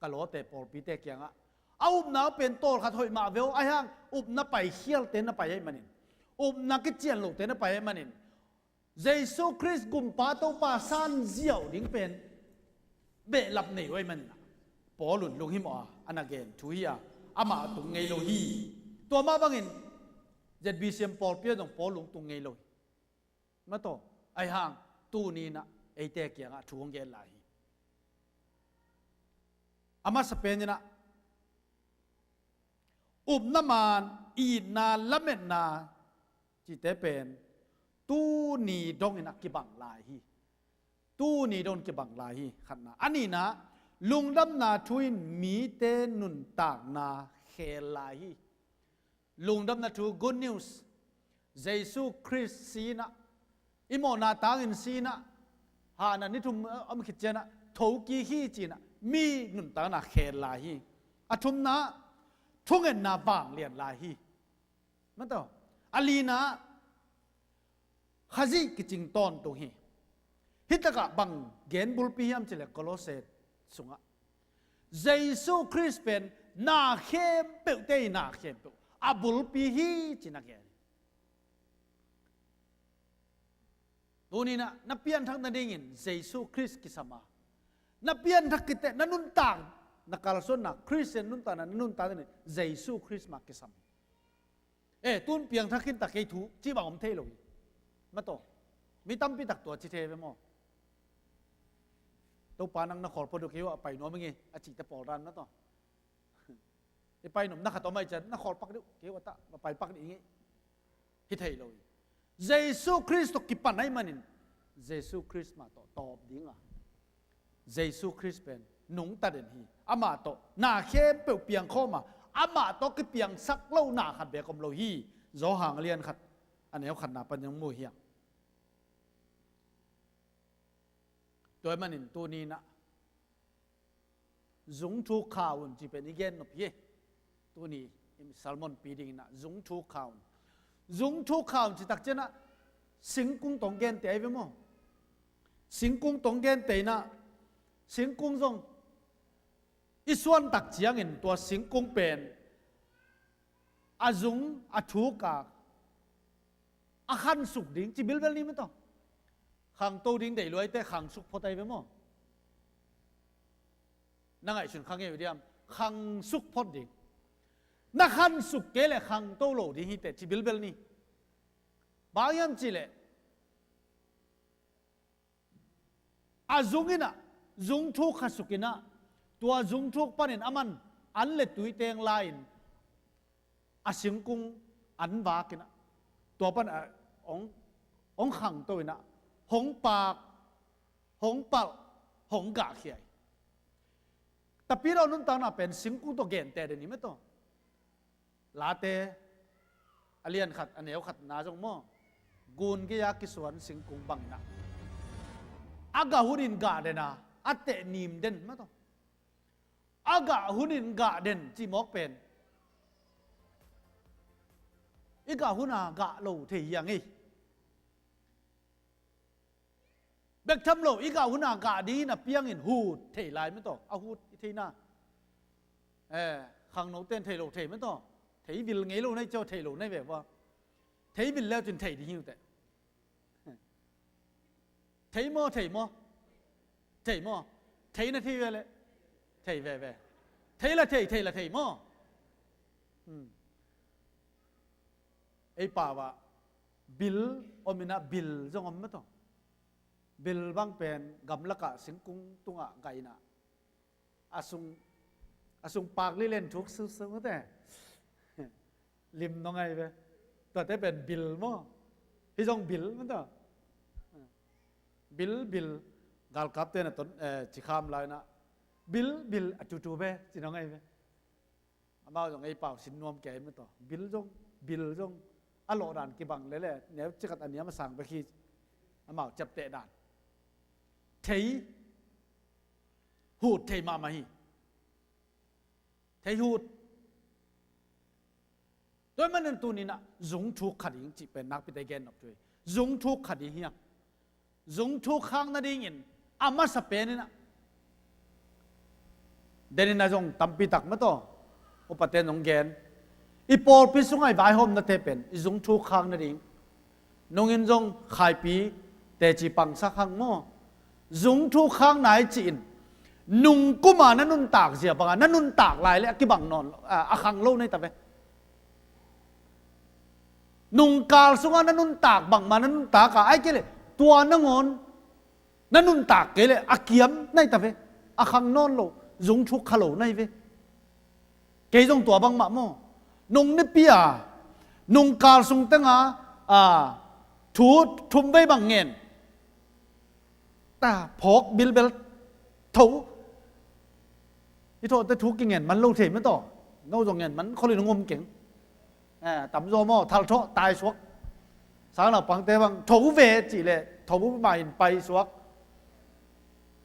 Kolose pawlpite kiangah a upna uh pen tawlkhat hoih mah ve aw, ahi hang upna paikhialte na pai ahih manin, upna kician lote na pai ahih manin, Jesu Khrist Gumpa Topa san ziau ding pen behlap nei uh ahih manin ah Paul un lunghimawh a a na gen thu hi a, amah a tung ngei lo hi. Tua mah bangin Z B C M pawlpi ah zong Paul lungtung ngei lo hi. Mataw, ahi hang tuni in ah eite kiangah thu hong gen lai hi. A masa pen in ah upna man, itna, lametna cihte pen tuni dongin a kibang lai hi. Tuni dongin kibang lai hi, khatna. A nihna, lungdamna thu in mite nuntakna khel lai hi. Lungdamna thu, good news. Jesu Khrist si in ah, i mawhna tangin si in ah, hahna ni thum om khit ciangin ah thokik hi ci-in ah mi nuntakna khel lai hi. A thumna, thungetna vanglian lai hi. Mataw, a lina, Khazih kicing tawntung hi. Hih takah bang gen bulpi hiam cih leh Kolose sungah Jesu Khrist pen na khempeuhte i na khempeuh a bulpi hi ci-in a gen. Tuni-in ah na pianthak nadingin Jesu Khrist kisam a, na pianthak khit teh na nuntak, na kalsuanna, Khristian nuntakna na nuntak nadingin Jesu Khrist mah kisam hi. Eh, tun piangthak khin ta kei thu cih bang om thei lo hi. Mataw, mi tampi tak tua ci thei ve maw? Topa, nang na khawl phot uh, kei uh a pai nuam ing ei a cihte pawl dan mataw. I pai nuam na khat om ahih ciang na khawl pak dih uh, kei uh a tah va pai pak dih ing ei. Hi thei lo hi. Jesu Khrist tawh kipan ahih manin Jesu Khrist mah tawh tawp ding a, Jesu Khrist pen nungta den hi. Amah tawh na khempeuh piangkhawm a, amah tawh kipiangsak lo na khat beek om lo hi. Johan a lian khat, a neu khatna pan hong mu hi hang. Tua ahih manin tuni-in ah zungthuk kha un cih pen i gen nop hi. Tuni i sermon pi dingin ah zungthuk kha un. Zungthuk kha un cih tak ciangin ah singkung tawh hong gente ahi ve maw? Singkung tawh hong gente in ah, singkung zong i suan tak ciangin tua singkung pen a zung a thuk a, a khansuk ding ci bilbel ni mataw. Khangto ding deih lua ahih teh khangsuk phot ahi ve maw? Na ngaihsun kha ngei uh diam? Khangsuk phot ding. Na khansuk kei leh khangto lo ding hi teh ci bilbel ni. Bang hiam cih leh a zung in ah, zungthuk kha suk in ah, tua zungthuk panin aman an le tui teng la-in a singkung an vak in ah, tua pan a hong, hong khangto in ah, hong paak, hong palh, hong gahkhia hi. Tapidaw nuntakna pen singkung tawh gente den hi mataw. Late a lian khat, a neu khatna zong maw, gun gei-a kisuan singkung bang in ah, a gah hunin gah den a, a teh nim den mataw. A gah hunin gah den cih mawk pen i gah hun a gah lo thei hi hang ei. Bek tham lo, i gah hun a gah dingin a piangin hut thei lai mataw. A hut i theihna, eh, khangnote in thei lo thei mataw. Thei vil ngei lo na hi ciang thei lo na hi ve ua. Thei vil leu cin thei ding hi uh teh. Thei maw, thei maw? Thei maw? Thei na thei ve leh thei veve. Thei la thei, thei la thei maw? Hmm. Ei pau ah bil om in ah, bil zong om mataw. Bil bang pen gamlak ah singkung tungah gah in ah, a sung, a sung paak lilin thuk susu mataw. Lim nong ahi ve. Tuate pen bil maw? Hih zong bil mataw. Bil, bil. Galkapte na ton, eh, cikham lai in ah, bil, bil, a tutu ve ci nong ahi ve. Amau zong ei pau sin nuam kei mataw. Bil zong, bil zong a lawh dan kibang lel e. Neu cikhat a niam a sang bek hi. Amau ciapteh dan. Thei, hut thei mahmah hi. Thei hut. Tua ahih manin tuni-in ah zungthuk kha ding cih pen nakpite gen nop thu hi. Zungthuk kha ding hi hang. Zungthuk khak nadingin a masa pen in ah, den in ah zong tampi tak mataw, upate in hong gen, i pawlpi sungah i vaihawmnate pen i zungthuk khak nading. Nung in zong khaipi teci pangsak hang maw? Zungthuk khak nai ci-in nung kum a na nuntak zia bang a na nuntak lai leh a kibang nawn lo, a, a khang lo na hi ta ve. Nungkal sungah na nuntak bangmah na nuntak a, ahih kei leh tua nangawn na nuntak kei leh a kiam na hi ta ve. A khang nawn lo, zungthuk kha lo na hi ve. Kei zong tua bangmah maw? Nung nipi a, nungkal sung teng a, a, thu thum vei bang ngen ta phawk bilbel tho. I thawhte thu kingen man lo thei mataw. No zong ngen man khol in hong om keng. Eh, tamzaw maw, thalthawh tai suak. Sangnaupangte bang tho ve cih leh tho mah in pai suak.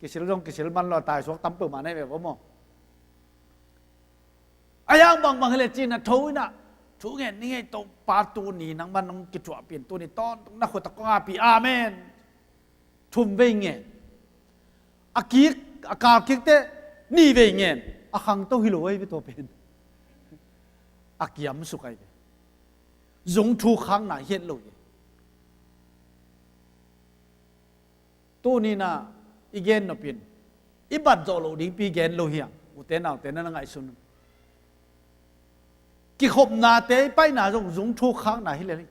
Kisil zong kisil man lo, tai suak tam peuhmah na hi ve vo maw? A yang bangbang hi leh ci-in ah tho in ah, thu ngen ni ngei, Topa tuni nangman hong kithuahpih in, tuni tawntung na khut ah kong apih, amen. Thum vei ngen. A kik, a kal kik teh Ni vei ngen a khangto hi lo ahi ve tua pen. A kiamsuk ahi ve. Zungthuk khakna hi het lo hi. Tuni-in ah i gen nopin i bat zawh loh dingpi gen lo hi hang. Ute naute na na ngaihsun un. Kikhopnate i paina zong zungthuk khakna hi lel hi.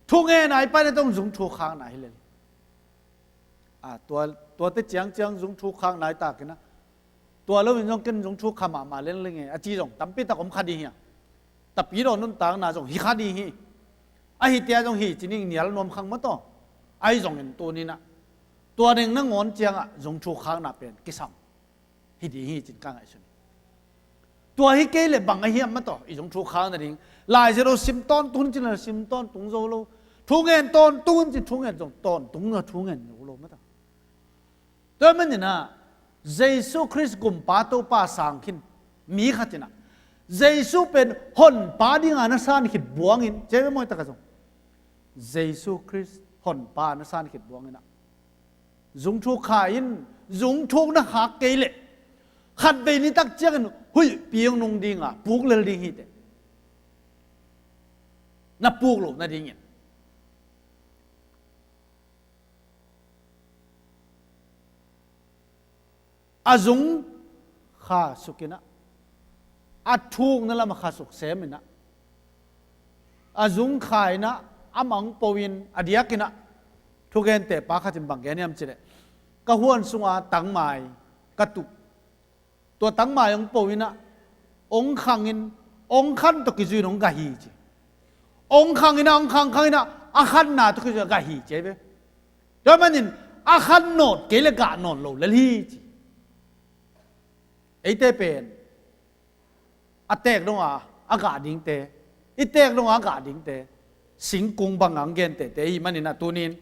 Thungenna i paina zong zungthuk khakna hi lel hi. A, tua, tuate ciangciang zungthuk khakna i takin ah, tua loin zong ken zungthuk kha mahmah lel leng e a ci zong tampi tak om kha ding hi a. Tapidaw nuntakna zong hi kha ding hi. Ahi tia zong hi ci ning nial nuam khang maw taw. Ahi zongin tuni-in ah tua ding nangawn ciangah zungthuk khakna pen kisam hi ding hi cin ka ngaihsun hi. Tua hi kei leh bang a hiam maw taw, i zungthuk khak nading. Laizial lo sim tawntung cin a sim tawntung zo lo. Thungen tawntung cin thungen zong tawntung a thungen zo lo maw taw. Tua manin ah Jesu Khrist gumpa Topa sang khin mi khat in ah Jesu pen honpa dinga na san khit buangin, cei ve mawi taka zong Jesu Khrist honpa na san khit buangin ah zungthuk kha in, zungthuk na khak kei leh khatvei nitak ciangin huihpi hong nung dinga puk lel ding hi teh. Na puk loh nadingin a zung kha suk in ah, a thukna lam a kha suk sem in ah, a zung kha in ah, a mang po in a diakin ah thugentehpa khat in bang gen hiam cih leh, ka huan sunga tangmai ka tuh. Tua tangmai hong po in ah, hong khang in, hong khan tawh kizui in hong gah hi ci. Hong khang in ah, hong khang khang in ah, a khanna tawh kizui in a gah hi ci ahi ve. Tua manin a khan nawt kei leh gah nawn lo lel hi ci. Eite pen a teek donga a gah dingte, i teek donga a gah dingte singkung banga hong gentehte i hih manin ah tuni-in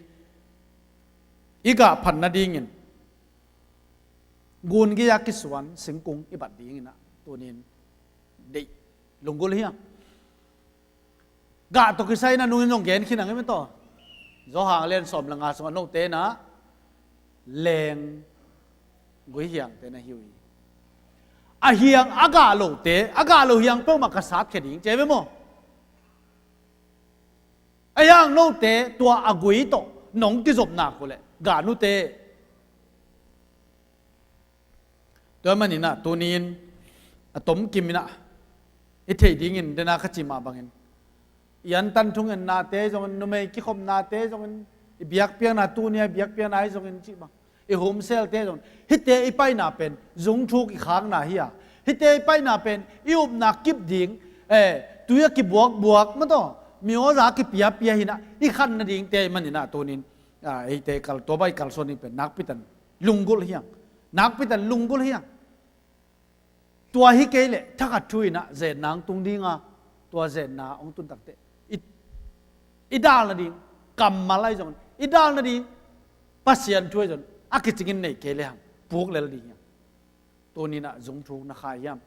i gah phat nadingin gun gei-a kisuan singkung i bat dingin ah tuni-in deih lunggulh hi hang. Gah tawh kisai in ah nungin zong gen khin hang hi maw taw. Johan lian sawm le nga sungah note in ah leng gui hiangte na hi uh hi. A hiang a gah lote, a gah lo hiang peuhmah ka satkhia ding ci ahi ve maw. A hiang note tua a gui tawh nong kizopna uh leh gah nute. Tua manin ah tuni-in a tomkim in ah i theih dingin dena ka cih mah bangin i antan thungennate zongin, numei kikhopnate zongin, i biakpiakna, tuni-a i biakpiakna ahi zongin cih bang, i homesteate zongin, hihte i paina pen zungthuk i khakna hi a, hihte i paina pen i upna kip ding, eh, tui a kibuakbuak maw taw, mioza a kipiapia hi in ah i khan nadingte i hih manin ah tuni-in, ah, eite kal, tua bang i kalsuan ding pen nakpi takin lunggulh hi hang. Nakpi takin lunggulh hi hang. Tua hi kei leh thakhat thu in ah zetna hong tung ding a, tua zetna hong tun takteh i, i dal nading kammal ahi zongin, i dal nading Pasian thu ahi zongin a kicingin nei kei lehang puk lel ding hi hang. Tuni-in ah zungthuk na kha hiam?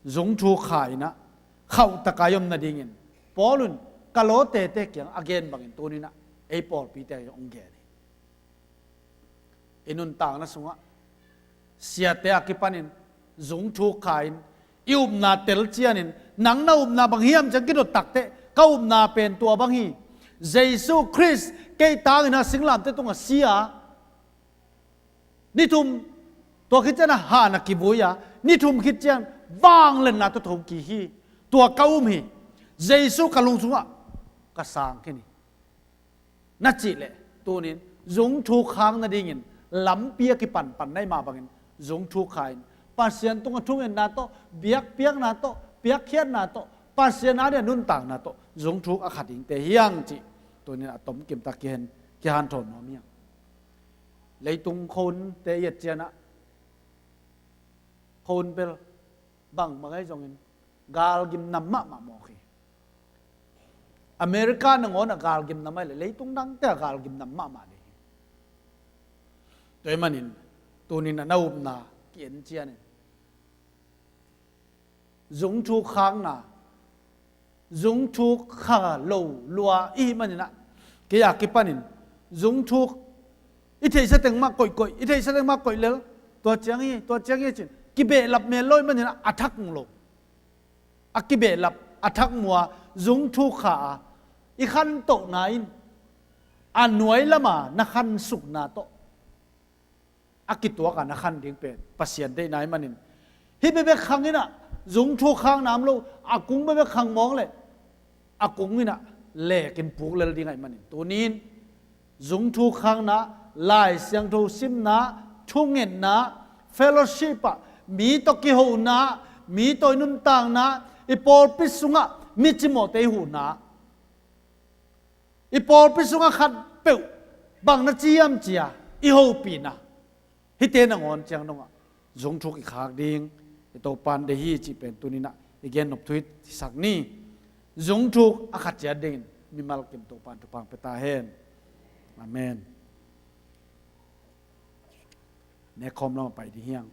Zungthuk kha in ah khauhtaka i om nadingin Paul in Kolosete kiangah a gen bangin tuni-in ah ei pawlpite hong gen hi. I nuntakna sungah siate a kipanin zungthuk kha in, i upna telcianin, nang na upna bang hiam ci-a kidot takteh ka upna pen tua bang hi. Jesu Khrist kei tangin ah singlamteh tungah si a, ni thum, tua khit ciangin ah han a kivui a, ni thum khit ciang vangliatna tawh thokik hi. Tua ka um hi. Jesu ka lung sungah ka sang khin hi. Na cih leh tuni-in zungthuk khak nadingin lampi a kipanpan na hih mah bangin zungthuk kha in, Pasian tungah thungetna tawh, biakpiakna tawh, piakkhiatna tawh, Pasian adingin nuntakna tawh zungthuk a kha dingte hi hang cih tuni-in a tomkim tak kihen, kihanthawn nuam hi hang. Leitung khonte i et ciangin ah, khon bel bangmah ahi zongin galgim nam mahmah mawk hi. America nangawn a galgim nam ahih leh leitung dangte a galgim nam mahmah ding hi. Tua ahih manin tuni-in a na upna ki-en ciangin zungthuk khakna, zungthuk kha lo lua i hih manin ah, kei a kipanin zungthuk i theihsa teng mah koihkoih, i theihsa teng mah koih lel, Tua ciang hi, tua ciang hi cin kibehlap mel lo ahih manin a thak mu lo. A kibehlap a thak mu a zungthuk kha a i khantohna in a nuai lama na khansukna tawh a kituak a na khan ding pen Pasian deihna ahih manin, hih bekbek khang in a zungthuk khakna om lo, a kung bekbek khang mawk leh a kung in a lekin puk lel ding ahih manin, tuni in zungthuk khakna, Lai Siangtho simna, thungetna, fellowship ah mi tawh kihona, mi tawh i nuntakna, i pawlpi sungah mi cimawhte i huhna, i pawlpi sungah khatpeuh bang na ci hiam ci a i hopihna, hihte nangawn ciang dongah zungthuk i khak ding i Topa'n deih hi cih pen tuni in a i gennop thu hi sak ni. Zungthuk a khat ciat dingin mimal kim Topa'n thupha pia ta hen. Amen. Nekkhawm lam a pai ding hi hang.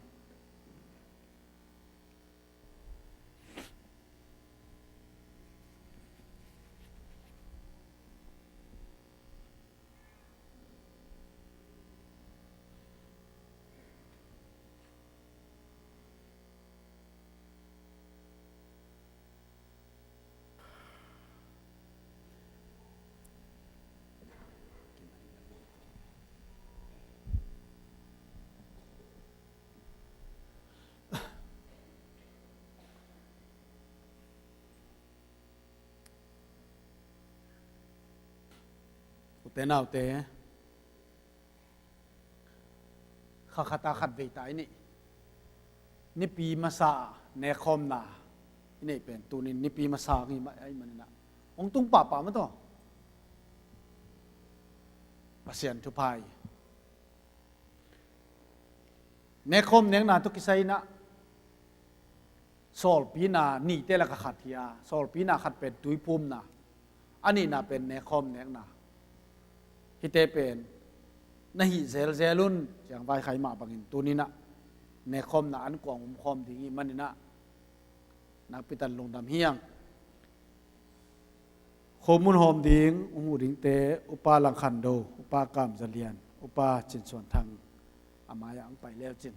Ute naute, kha khat a khatvei ta i neih. Nipi masa nekkhawmna i neih pen tuni in nipi masa ngei mah ahih manin a hong tung pahpah mah tawh Pasian thupha hi. Nekkhawm nekna tawh kisai in a sawlpina nihte lakah khat hi a, sawlpina khat pen tuiphumna, a nihna pen nekkhawm nekna. Hihte pen na hih zelzel un, ciang vaikhak mah bangin tuni in a nekkhawmna an kuang umkhawm ding ahih manin a nakpi takin lungdam hi hang. Khomun hawm ding hong huh dingte, Upa Lang Khan Do, Upa Kam Za Lian, Upa Cin Suan Thang, a mai-ah hong pai le uh cin.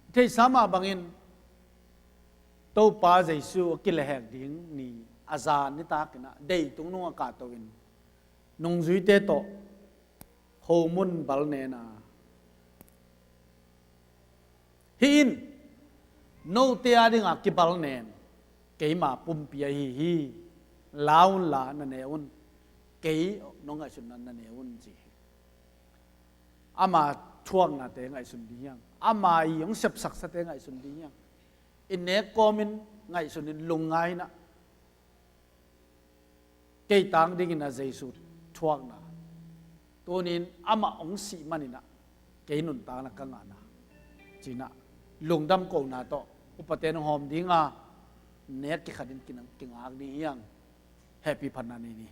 Theihsa mah bangin Topa Jesu a kilehhek ding ni a zan nitak in a deitung nung a kahto in nungzuite tawh khomun balnen a, hih in note a dingin kibalnen keima pumpi ahi hi. La unla na ne un, kei nong ngaihsutna na ne un, ci hi. Ama thuaknate ngaihsun ding hi hang. Ama i hong sepsaksate ngaihsun ding hi hang. I nek kawmin ngaihsun in lungngai in a, kei tang dingin a Jesu thuakna, tuni in amah hong sih manin a kei nuntakna ka ngahna, ci-in a lungdam kohna tawh upate nong hawm ding a, nek kikhat in kinang, kingak ding hi hang. Hehpihna nei ni.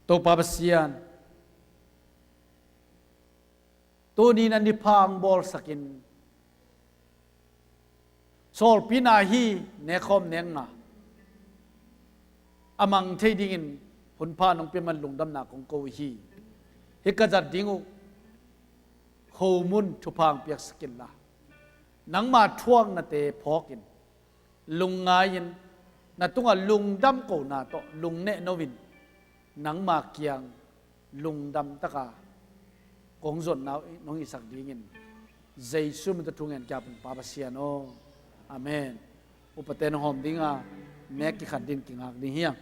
Topa Pasian, tuni in a ni pha hong bawlsak in, sawlpina hi, nekkhawm nekna a mang thei dingin hun pha nong pia man lungdamna kong ko uh hi. Hih ka zat ding uh khomun thupha hong piaksak inla, nangma thuaknate phawk in, lungngai-in, na tungah lungdam kohna tawh lungnehno in, nangma kiang lungdam taka kong zonna uh nong hisak dingin Jesu min tawh thu ngen ka hi ing, Pa Pasian aw. Amen. Upate nong hawm ding a, nek kikhat dingin kingak ding hi hang.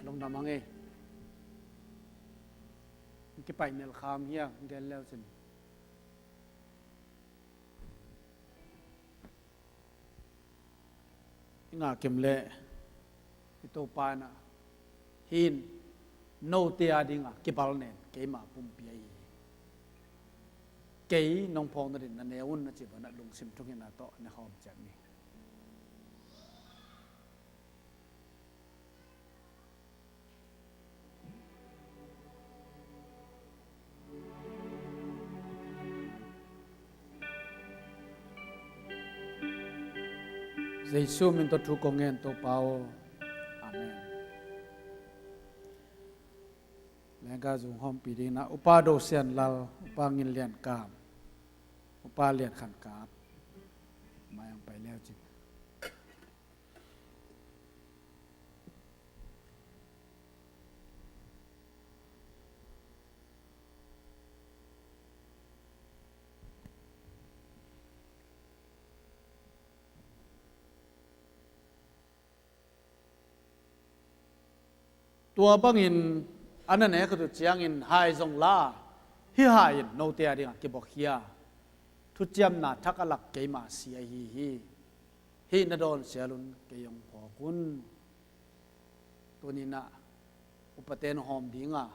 Lungdam hang ei. Kipaih nelkham hi a, gen leu cin. I ngah kim leh i Topa in ah, hih in note a dingah kibal nen keima pumpi ahi hi. Kei nong phawk nading na ne un, na cih bangin ah lungsim thungetna tawh ne khawm ciat ni. Jesu min tawh thu kong ngen, Topa aw. Amen. Lengka zung hawmpih dingin ah Upa Do Sian Lal, Upa Ngin Lian Kam, Upa Lian Khan Kap, mai ang pai leu cin. Tua bangin a na nek uh ciangin hai zong la, hih hai in note a dingah kibawk hi a, thuciamna thak a lak keima si ahi hi. Hih na dawn sial un, kei hong phawk un. Tuni-in ah upate na hawm ding a,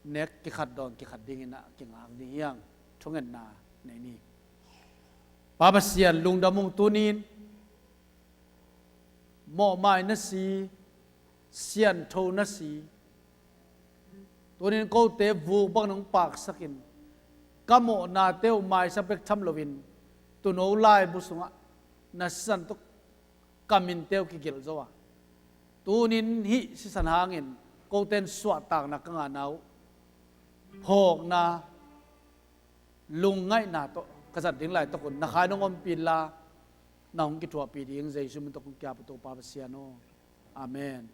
nek kikhat dawn kikhat dingin ah kingak ding hi hang. Thungetna nei ni. Pa Pasian, lungdam ung, tuni-in mawhmai na si, siangtho na si. Tuni-in kote vuk bang nong paksakin, ka mawhnate uh maisak bek tham loin, tuuno laibu sungah na sisan tawh ka minte uh kigil zo a, tuni-in hih sisan hangin kote in suahtakna ka ngahna uh, phawkna, lungngaihna tawh ka zat ding laitawk un na kha in hong ompih inla, na hong kithuahpih ding Jesu min tawh kong ki-ap uh, Topa Pasian aw. Amen.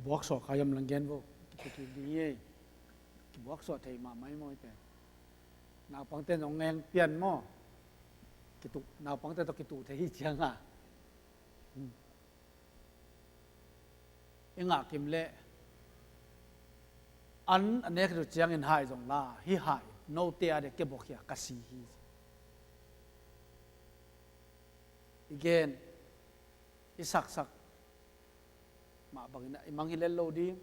Buaksuah kha hiam lang gen vo. Kitu kik ding hi ei. Kibuaksuah thei mahmah hi maw hi pen. Naupangte nong ngeng pian maw? Kitu, naupangte tawh kitu thei hi cianga. Hmm. I ngah kim leh an a nek uh ciangin hai zong la hi hai. Note a dek kebok hia ka si hi. I gen i saksak mah bangin i mang hi lel lo ding.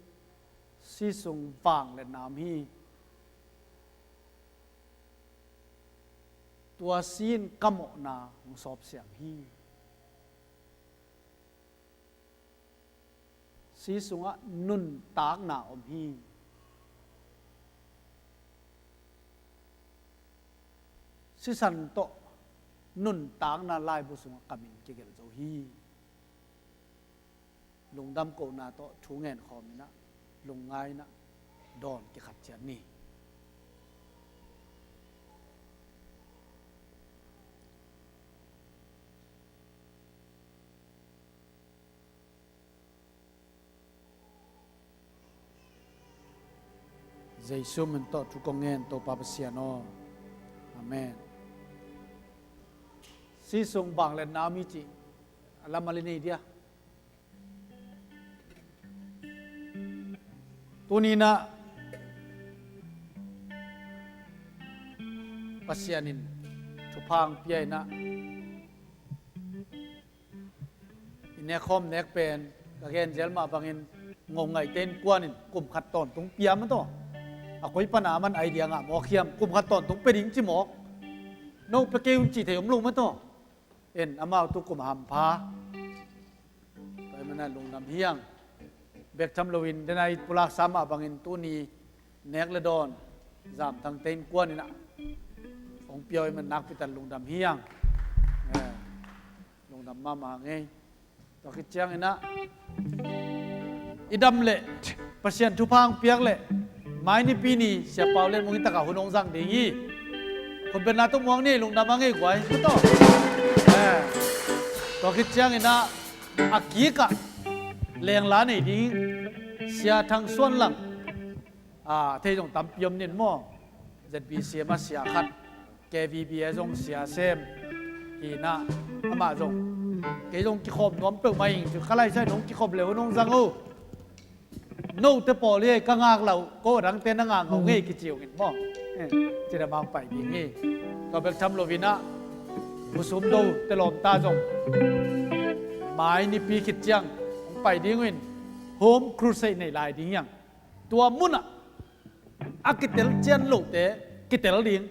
Si sung vang le nam hi. Tua si in ka mawhna hong sawp siang hi. Si sungah nuntakna om hi. Sisan tawh nuntakna laibu sungah ka min kigelh zo hi. Lungdam kohna tawh thu ngen khawm in ah, lungngai in ah, dawn kikhat ciat ni. Jesu min tawh thu kong ngen, Topa Pasian aw. Amen. Si sung bang le nam hi ci a lam a li nei dia. Tuni in ah Pasian in thupha hong pia in ah, i nek khawm nek pen ka gen zel mah bangin, ngo ngaihte innkuan in kum khat tawntung pia mah tawh. A koi pan a man idea ngah mawk hiam, kum khat tawntung pia ding ci mawk. No pia kei un cih thei om lo mah tawh. En, amau tu kum a hampha. Tua ahih manin ah lungdam hi hang. Bek tham loin, den a i pulaksa mah bangin tuni nek le dawn Zamthangte innkuan in ah hong pia uh ahih manin nakpi takin lungdam hi hang. Eh, lungdam mahmah ngei. Tua khit ciangin ah i dam leh Pasian thupha hong piak leh mai Nipi ni Sia Pau Lian Mung hi takah hun hong zang ding hi. Khutbetna tawh muang ni, lungdam a ngei guai. Tua khit ciangin ah a kikah lengla nei ding Sia Thang Suan Lang. A, thei zong tampi om ning maw. Z B C M a sia khat, K V B a zong sia sem hi in ah, amah zong, kei zong kikhawm nuam peuhmah ing, ka laisai nong kikhop leh hun hong zang uh. Note pawl hi ei, ka ngak lo, ko a dangte na ngak ngau ngei kici ung in maw. Eh, ci-in amah hong pai ding hi. Tua bek tham loin ah, Pu Sum Do te lawmta zong mai Nipi khit ciang hong pai ding uh in, Home Crusade nei lai ding hi hang. Tua munah a kitel cian lote kitel ding.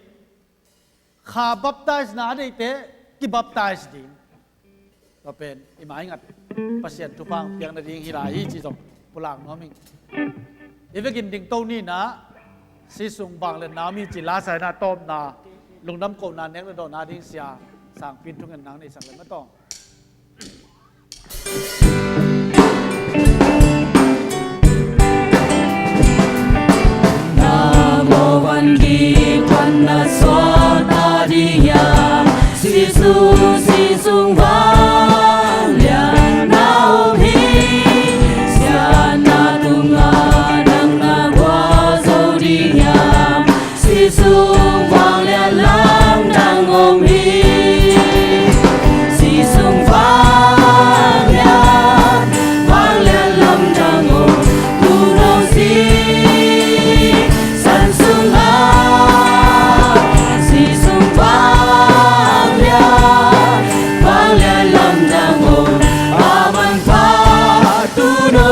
Kha baptize na a deihte kibaptize ding. Tua pen i maingat Pasian thupha hong piak nading hi lai hi ci zong pulak nuam ing. I vekin dingto ni in ah, si sung bang le nam hi ci lasa in ah tawpna, lungdam kohna, nek le dawnna ding Sia Sangpi in thungen nang nei sak le mah tawh. Na mawh van kik pan na suakta ding hiam? Si sung, si sung vanglian na om hi. Siatna tungah nang na gualzo ding hiam? Si sung vanglian lamdang om hi. Si sung vanglian, vanglian lamdang om. Tuuno si san sungah, si sung vanglian, vanglian lamdang om. A manpha tuuno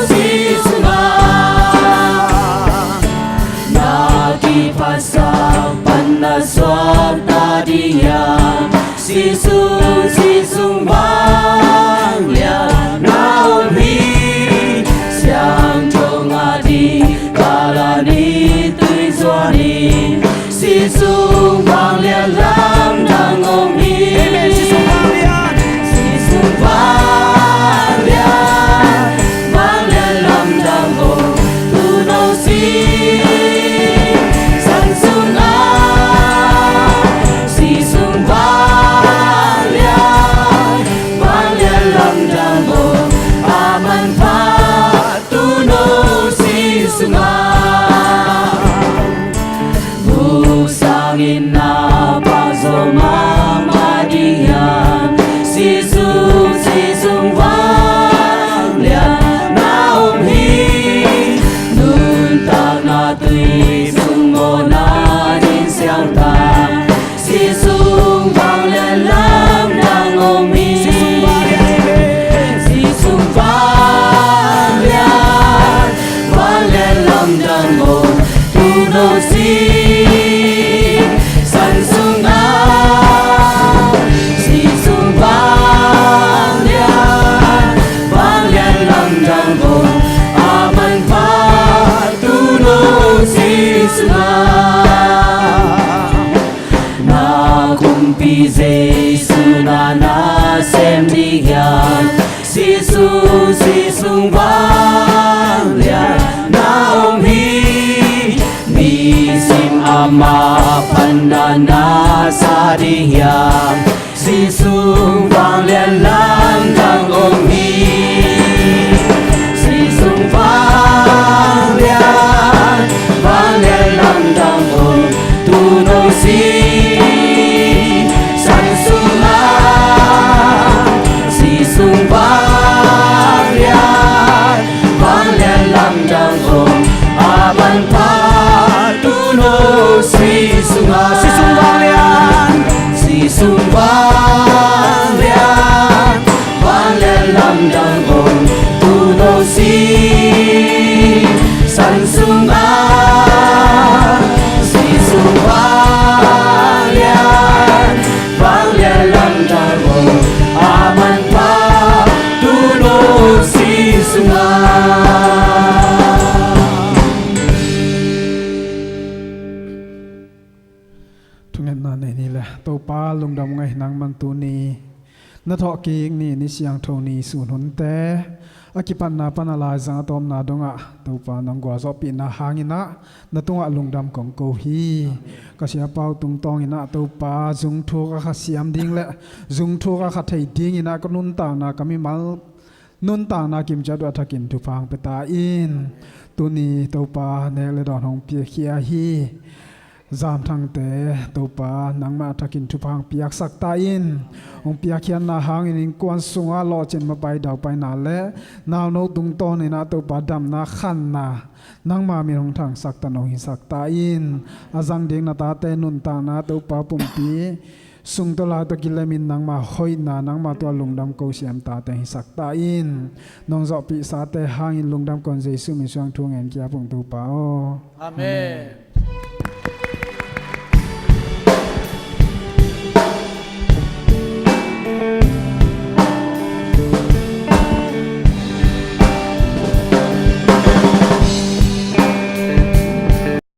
si sungah. Na kiphasak pan na suakta ding hiam? Si sung, si sung vanglian na om hi. Siangtho ngah ding Kalvari tuizuan in, si sung vanglian lamdang om hi. Amen. Si sung vanglian, si sung vanglian, vanglian lamdang om. Tuuno si san sungah, si sung vanglian, vanglian lamdang om. A manpha tuuno Sung vanglian na om hi. Nisim amah panna na sa ding hiam? Sisung vanglian lamdang om hi. Sisung vanglian, vanglian lamdang om, tuuno sisan sungah. Sisung vanglian, vanglian lamdang om, a manpha tuuno sisungah. Sisung vanglian, sisung vanglian, vanglian lamdang om, tuuno sisan sungah. Sisung vanglian, vanglian lamdang om, a manpha tuuno sisungah. Thungetna nei ni le. Topa, lungdam ngei nang man tuni, na thawhkik ni, ni siangtho ni, sun hunte a kipatna pan a laizang a tawpna dongah Topa nang gualzawhpihna hanginah na tungah lungdam kong ko hi. Ka siapau tungtawnginah Topa, zungthuk a kha siam ding le zungthuk a kha thei dinginah ka nuntakna, ka mimal nuntakna kimciat uh a thakin thupha hong pia ta in. Tuni Topa, nek le dawn hong piakhia hi. Zamthangte Topa, nangmah a thakin thupha hong piaksak ta in. Hong piakhiatna hangin innkuan sungah lawhcin mapai daupaina le nauno tungtawninah Topa, damna khanna nangma min hong thangsak ta, nong hisak ta in. A zang ding na tate nuntakna Topa, pumpi sung tawh lai tawh kilemin nangma hoihna, nangma tua lungdam ko siam tate hisak ta in. Nong zawhpihsate hangin lungdam kong Jesu min suang thu ngen kia pung Topa aw. Amen.